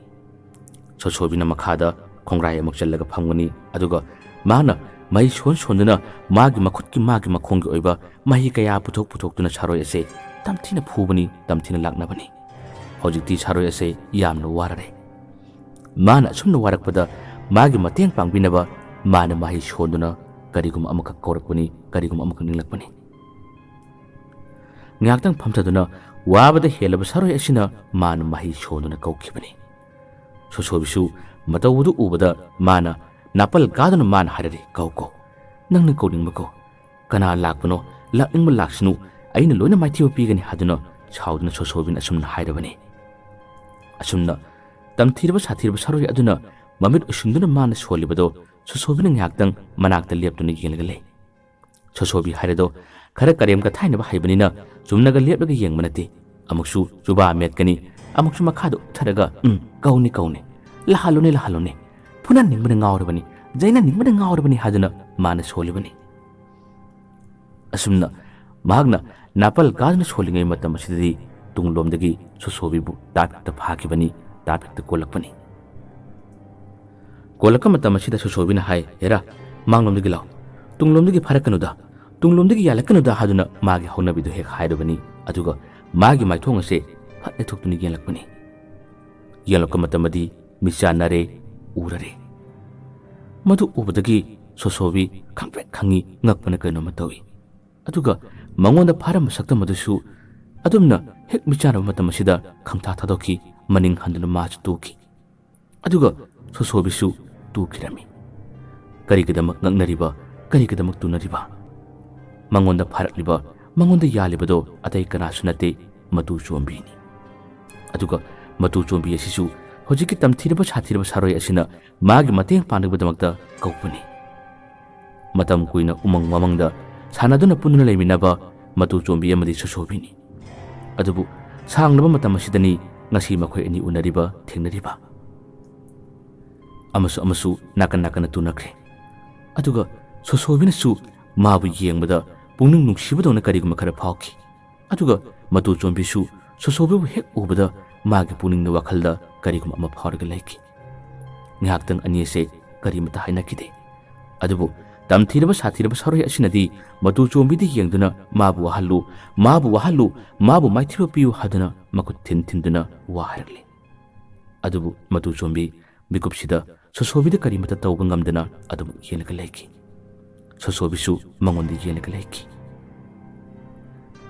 ꯁꯣꯁꯣꯕꯤꯅ ꯃꯈꯥꯗ ꯈꯣꯡꯒ꯭ꯔꯥꯏ ꯑꯃꯨꯛ ꯆꯜꯂꯒ ꯐꯝꯒꯅꯤ, ꯑꯗꯨꯒ ꯃꯥꯅ ꯃꯍꯩ ꯁꯣꯟ ꯁꯣꯟꯗꯨꯅ ꯃꯥꯒꯤ ꯃꯈꯨꯠꯀꯤ, ꯃꯥꯒꯤ ꯃꯈꯣꯡꯒꯤ ꯑꯣꯏꯕ ꯃꯍꯩ ꯀꯌꯥ ꯄꯨꯊꯣꯛ ꯄꯨꯊꯣꯛꯇꯨꯅ ꯁꯥꯔꯣꯏ ꯑꯁꯦ ꯇꯝꯊꯤꯅ ꯐꯨꯕꯅꯤ, ꯇꯝꯊꯤꯅ ꯂꯥꯛꯅꯕꯅꯤ꯫ ꯍꯧꯖꯤꯛꯇꯤ ꯁꯥꯔꯣꯏ ꯑꯁꯦ ꯌꯥꯝꯅ ꯋꯥꯔꯔꯦ꯫ ꯃꯥꯅ ꯑꯁꯨꯝꯅ ꯋꯥꯔꯛꯄꯗ ꯃꯥꯒꯤ ꯃꯇꯦꯡ ꯄꯥꯡꯕꯤꯅꯕ ꯃꯥꯅ ꯃꯍꯩ ꯁꯣꯟꯗꯨꯅ ꯀꯔꯤꯒꯨꯝꯕ ꯑꯃꯈꯛ ꯀꯧꯔꯛꯄꯅꯤ, ꯀꯔꯤꯒꯨꯝꯕ ꯑꯃꯈꯛ ꯅꯤꯡꯂꯛꯄꯅꯤ꯫ ꯉꯥꯏꯍꯥꯛꯇꯪ ꯐꯝꯊꯗꯨꯅ ꯋꯥꯕꯗ ꯍꯦꯜꯂꯕ ꯁꯥꯔꯣꯏ ꯑꯁꯤꯅ ꯃꯥꯅ ꯃꯍꯩ ꯁꯣꯟꯗꯨꯅ ꯀꯧꯈꯤꯕꯅꯤ꯫ ꯁꯣꯁꯣꯕꯤꯁꯨ ꯃꯇꯧ ꯑꯗꯨ ꯎꯕꯗ ꯃꯥꯅ ꯅꯥꯄꯜ ꯀꯥꯗꯨꯅ ꯃꯥꯅ ꯍꯥꯏꯔꯔꯤ, "ꯀꯧ, ꯀꯧ, ꯅꯪꯅ ꯀꯧꯅꯤꯡꯕ ꯀꯧ꯫ ꯀꯅꯥ ꯂꯥꯛꯄꯅꯣ, ꯂꯥꯛꯅꯤꯡꯕ ꯂꯥꯛꯁꯅꯨ, ꯑꯩꯅ ꯂꯣꯏꯅ ꯃꯥꯏꯊꯤꯕ ꯄꯤꯒꯅꯤ" ꯍꯥꯏꯗꯨꯅ ꯁꯥꯎꯗꯨꯅ ꯁꯣꯁꯣꯕꯤꯅ ꯑꯁꯨꯝꯅ ꯍꯥꯏꯔꯕꯅꯤ꯫ ꯑꯁꯨꯝꯅ ꯇꯝꯊꯤꯔꯕ ꯁꯥꯊꯤꯔꯕ ꯁꯥꯔꯣꯏ ꯑꯗꯨꯅ ꯃꯃꯤꯠ ꯎꯏꯁꯤꯟꯗꯨꯅ ꯃꯥꯅ ꯁꯣꯜꯂꯤꯕꯗꯣ ꯁꯣꯁꯣꯕꯤꯅ ꯉꯥꯏꯍꯥꯛꯇꯪ ꯃꯅꯥꯛꯇ ꯂꯦꯞꯇꯨꯅ ꯌꯦꯡꯂꯒ ꯂꯩ꯫ ꯁꯣꯁꯣꯕꯤ ꯍꯥꯏꯔꯗꯣ ꯈꯔ ꯀꯔꯦꯝ ꯀꯊꯥꯏꯅꯕ ꯍꯩꯕꯅꯤꯅ ꯆꯨꯝꯅꯒ ꯂꯦꯞꯂꯒ ꯌꯦꯡꯕ ꯅꯠꯇꯦ꯫ ꯑꯃꯨꯛꯁꯨ ꯖꯨꯕꯥ ꯃꯦꯠꯀꯅꯤ, ꯑꯃꯨꯛꯁꯨ ꯃꯈꯥꯗ ꯎꯞꯊꯔꯒ, "ꯎꯝ, ꯀꯧꯅꯤ, ꯀꯧꯅꯤ꯫ ꯂꯥꯛꯍꯜꯂꯨꯅꯦ, ꯂꯥꯛꯍꯜꯂꯨꯅꯦ꯫ ꯐꯨꯅꯅꯤꯡꯕꯅ ꯉꯥꯎꯔꯕꯅꯤ, ꯆꯩꯅꯅꯤꯡꯕꯅ ꯉꯥꯎꯔꯕꯅꯤ" ꯍꯥꯏꯗꯨꯅ ꯃꯥꯅ ꯁꯣꯜꯂꯤꯕꯅꯤ꯫ ꯑꯁꯨꯝꯅ ꯃꯍꯥꯛꯅ ꯅꯥꯄꯜ ꯀꯥꯗꯨꯅ ꯁꯣꯜꯂꯤꯉꯩ ꯃꯇꯝ ꯑꯁꯤꯗꯗꯤ ꯇꯨꯡꯂꯣꯝꯗꯒꯤ ꯁꯣꯁꯣꯕꯤꯕꯨ ꯇꯥꯞ ꯍꯦꯛꯇ ꯐꯥꯈꯤꯕꯅꯤ, ꯇꯥꯞ ꯍꯦꯛꯇ ꯀꯣꯜꯂꯛꯄꯅꯤ꯫ ꯀꯣꯜꯂꯛꯄ ꯃꯇꯝ ꯑꯁꯤꯗ ꯁꯣꯁꯣꯕꯤꯅ ꯍꯥꯏ, "ꯍꯦꯔꯥ, ꯃꯥꯡꯂꯣꯝꯗꯒꯤ ꯂꯥꯎ, ꯇꯨꯡꯂꯣꯝꯗꯒꯤ ꯐꯥꯔꯛꯀꯅꯨꯗ, ꯇꯨꯡꯂꯣꯝꯗꯒꯤ ꯌꯥꯜꯂꯛꯀꯅꯨꯗ" ꯍꯥꯏꯗꯨꯅ ꯃꯥꯒꯤ ꯍꯧꯅꯕꯤꯗꯨ ꯍꯦꯛ ꯍꯥꯏꯔꯨꯕꯅꯤ꯫ ꯑꯗꯨꯒ ꯃꯥꯒꯤ ꯃꯥꯏꯊꯣꯡ ꯑꯁꯦ ꯐꯠ ꯂꯩꯊꯣꯛꯇꯨꯅ ꯌꯦꯡꯂꯛꯄꯅꯤ꯫ ꯌꯦꯡꯂꯛꯄ ꯃꯇꯝꯗꯤ ꯃꯤꯠꯆꯥ ꯅꯥꯔꯦ, ꯎꯔꯔꯦ꯫ ꯃꯗꯨ ꯎꯕꯗꯒꯤ ꯁꯣꯁꯣꯕꯤ ꯈꯪꯄ꯭ꯔꯦꯛ ꯈꯪꯉꯤ, ꯉꯛꯄꯅ ꯀꯩꯅꯣꯝꯃ ꯇꯧꯏ꯫ ꯑꯗꯨꯒ ꯃꯉꯣꯟꯗ ꯐꯥꯔꯝꯕ ꯁꯛꯇꯝ ꯑꯗꯨꯁꯨ ꯑꯗꯨꯝꯅ ꯍꯦꯛ ꯃꯤꯠꯆꯥꯟꯅꯕ ꯃꯇꯝ ꯑꯁꯤꯗ ꯈꯪꯊꯥ ꯊꯥꯗꯣꯛꯈꯤ, ꯃꯅꯤꯡ ꯍꯟꯗꯨꯅ ꯃꯥꯁꯨ ꯇꯨꯈꯤ꯫ ꯑꯗꯨꯒ ꯁꯣꯁꯣꯕꯤꯁꯨ ꯇꯨꯈꯤꯔꯝꯃꯤ꯫ ꯀꯔꯤꯒꯤꯗꯃꯛ ꯉꯛꯅꯔꯤꯕ, ꯀꯔꯤꯒꯤꯗꯃꯛ ꯇꯨꯅꯔꯤꯕ? ꯃꯉꯣꯟꯗ ꯐꯥꯔꯛꯂꯤꯕ, ꯃꯉꯣꯟꯗ ꯌꯥꯜꯂꯤꯕꯗꯣ ꯑꯇꯩ ꯀꯅꯥꯁꯨ ꯅꯠꯇꯦ, ꯃꯇꯨ ꯆꯣꯝꯕꯤꯅꯤ꯫ ꯑꯗꯨꯒ ꯃꯇꯨ ꯆꯣꯝꯕꯤ ꯑꯁꯤꯁꯨ ꯍꯧꯖꯤꯛꯀꯤ ꯇꯝꯊꯤꯔꯕ ꯁꯥꯊꯤꯔꯕ ꯁꯥꯔꯣꯏ ꯑꯁꯤꯅ ꯃꯥꯒꯤ ꯃꯇꯦꯡ ꯄꯥꯡꯅꯕꯒꯤꯗꯃꯛꯇ ꯀꯧꯕꯅꯤ꯫ ꯃꯇꯝ ꯀꯨꯏꯅ ꯎꯃꯪ ꯋꯥꯃꯪꯗ ꯁꯥꯟꯅꯗꯨꯅ ꯄꯨꯟꯗꯨꯅ ꯂꯩꯃꯤꯟꯅꯕ ꯃꯇꯨ ꯆꯣꯝꯕꯤ ꯑꯃꯗꯤ ꯁꯣꯁꯣꯕꯤꯅꯤ꯫ ꯑꯗꯨꯕꯨ ꯁꯥꯡꯂꯕ ꯃꯇꯝ ꯑꯁꯤꯗꯅꯤ ꯉꯁꯤ ꯃꯈꯣꯏ ꯑꯅꯤ ꯎꯅꯔꯤꯕ, ꯊꯦꯡꯅꯔꯤꯕ꯫ ꯑꯃꯁꯨ ꯑꯃꯁꯨ ꯅꯥꯀꯟ ꯅꯥꯀꯟꯅ ꯇꯨꯅꯈ꯭ꯔꯦ꯫ ꯑꯗꯨꯒ ꯁꯣꯁꯣꯕꯤꯅꯁꯨ ꯃꯥꯕꯨ ꯌꯦꯡꯕꯗ ꯄꯨꯛꯅꯤꯡ ꯅꯨꯡꯁꯤꯕꯗꯧꯅ ꯀꯔꯤꯒꯨꯝꯕ ꯈꯔ ꯐꯥꯎꯈꯤ꯫ ꯑꯗꯨꯒ ꯃꯇꯨ ꯆꯣꯝꯕꯤꯁꯨ ꯁꯣꯁꯣꯕꯤꯕꯨ ꯍꯦꯛ ꯎꯕꯗ ꯃꯥꯒꯤ ꯄꯨꯛꯅꯤꯡꯗ ꯋꯥꯈꯜꯗ ꯀꯔꯤꯒꯨꯝꯕ ꯑꯃ ꯐꯥꯎꯔꯒ ꯂꯩꯈꯤ꯫ ꯉꯥꯏꯍꯥꯛꯇꯪ ꯑꯅꯤ ꯑꯁꯦ ꯀꯔꯤꯃꯇ ꯍꯥꯏꯅꯈꯤꯗꯦ꯫ ꯑꯗꯨꯕꯨ ꯇꯝꯊꯤꯔꯕ ꯁꯥꯊꯤꯔꯕ ꯁꯥꯔꯣꯏ ꯑꯁꯤꯅꯗꯤ ꯃꯇꯨ ꯆꯣꯝꯕꯤꯗ ꯌꯦꯡꯗꯨꯅ ꯃꯥꯕꯨ ꯋꯥꯍꯜꯂꯨ, ꯃꯥꯕꯨ ꯋꯥꯍꯜꯂꯨ, ꯃꯥꯕꯨ ꯃꯥꯏꯊꯤꯕ ꯄꯤꯌꯨ ꯍꯥꯏꯗꯨꯅ ꯃꯈꯨꯠ ꯊꯤꯟ ꯊꯤꯟꯗꯨꯅ ꯋꯥ ꯍꯥꯏꯔꯛꯂꯤ꯫ ꯑꯗꯨꯕꯨ ꯃꯇꯨ ꯆꯣꯝꯕꯤ ꯃꯤꯀꯨꯞꯁꯤꯗ ꯁꯣꯁꯣꯕꯤꯗ ꯀꯔꯤꯃꯇ ꯇꯧꯕ ꯉꯝꯗꯅ ꯑꯗꯨꯝ ꯌꯦꯡꯂꯒ ꯂꯩꯈꯤ꯫ ꯁꯣꯁꯣꯕꯤꯁꯨ ꯃꯉꯣꯟꯗ ꯌꯦꯡꯂꯒ ꯂꯩꯈꯤ꯫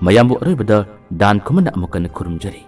ꯃꯌꯥꯝꯕꯨ ꯑꯔꯣꯏꯕꯗ ꯗꯥꯟ ꯈꯨꯃꯟꯅ ꯑꯃꯨꯛ ꯀꯟꯅ ꯈꯨꯔꯨꯝꯖꯔꯤ꯫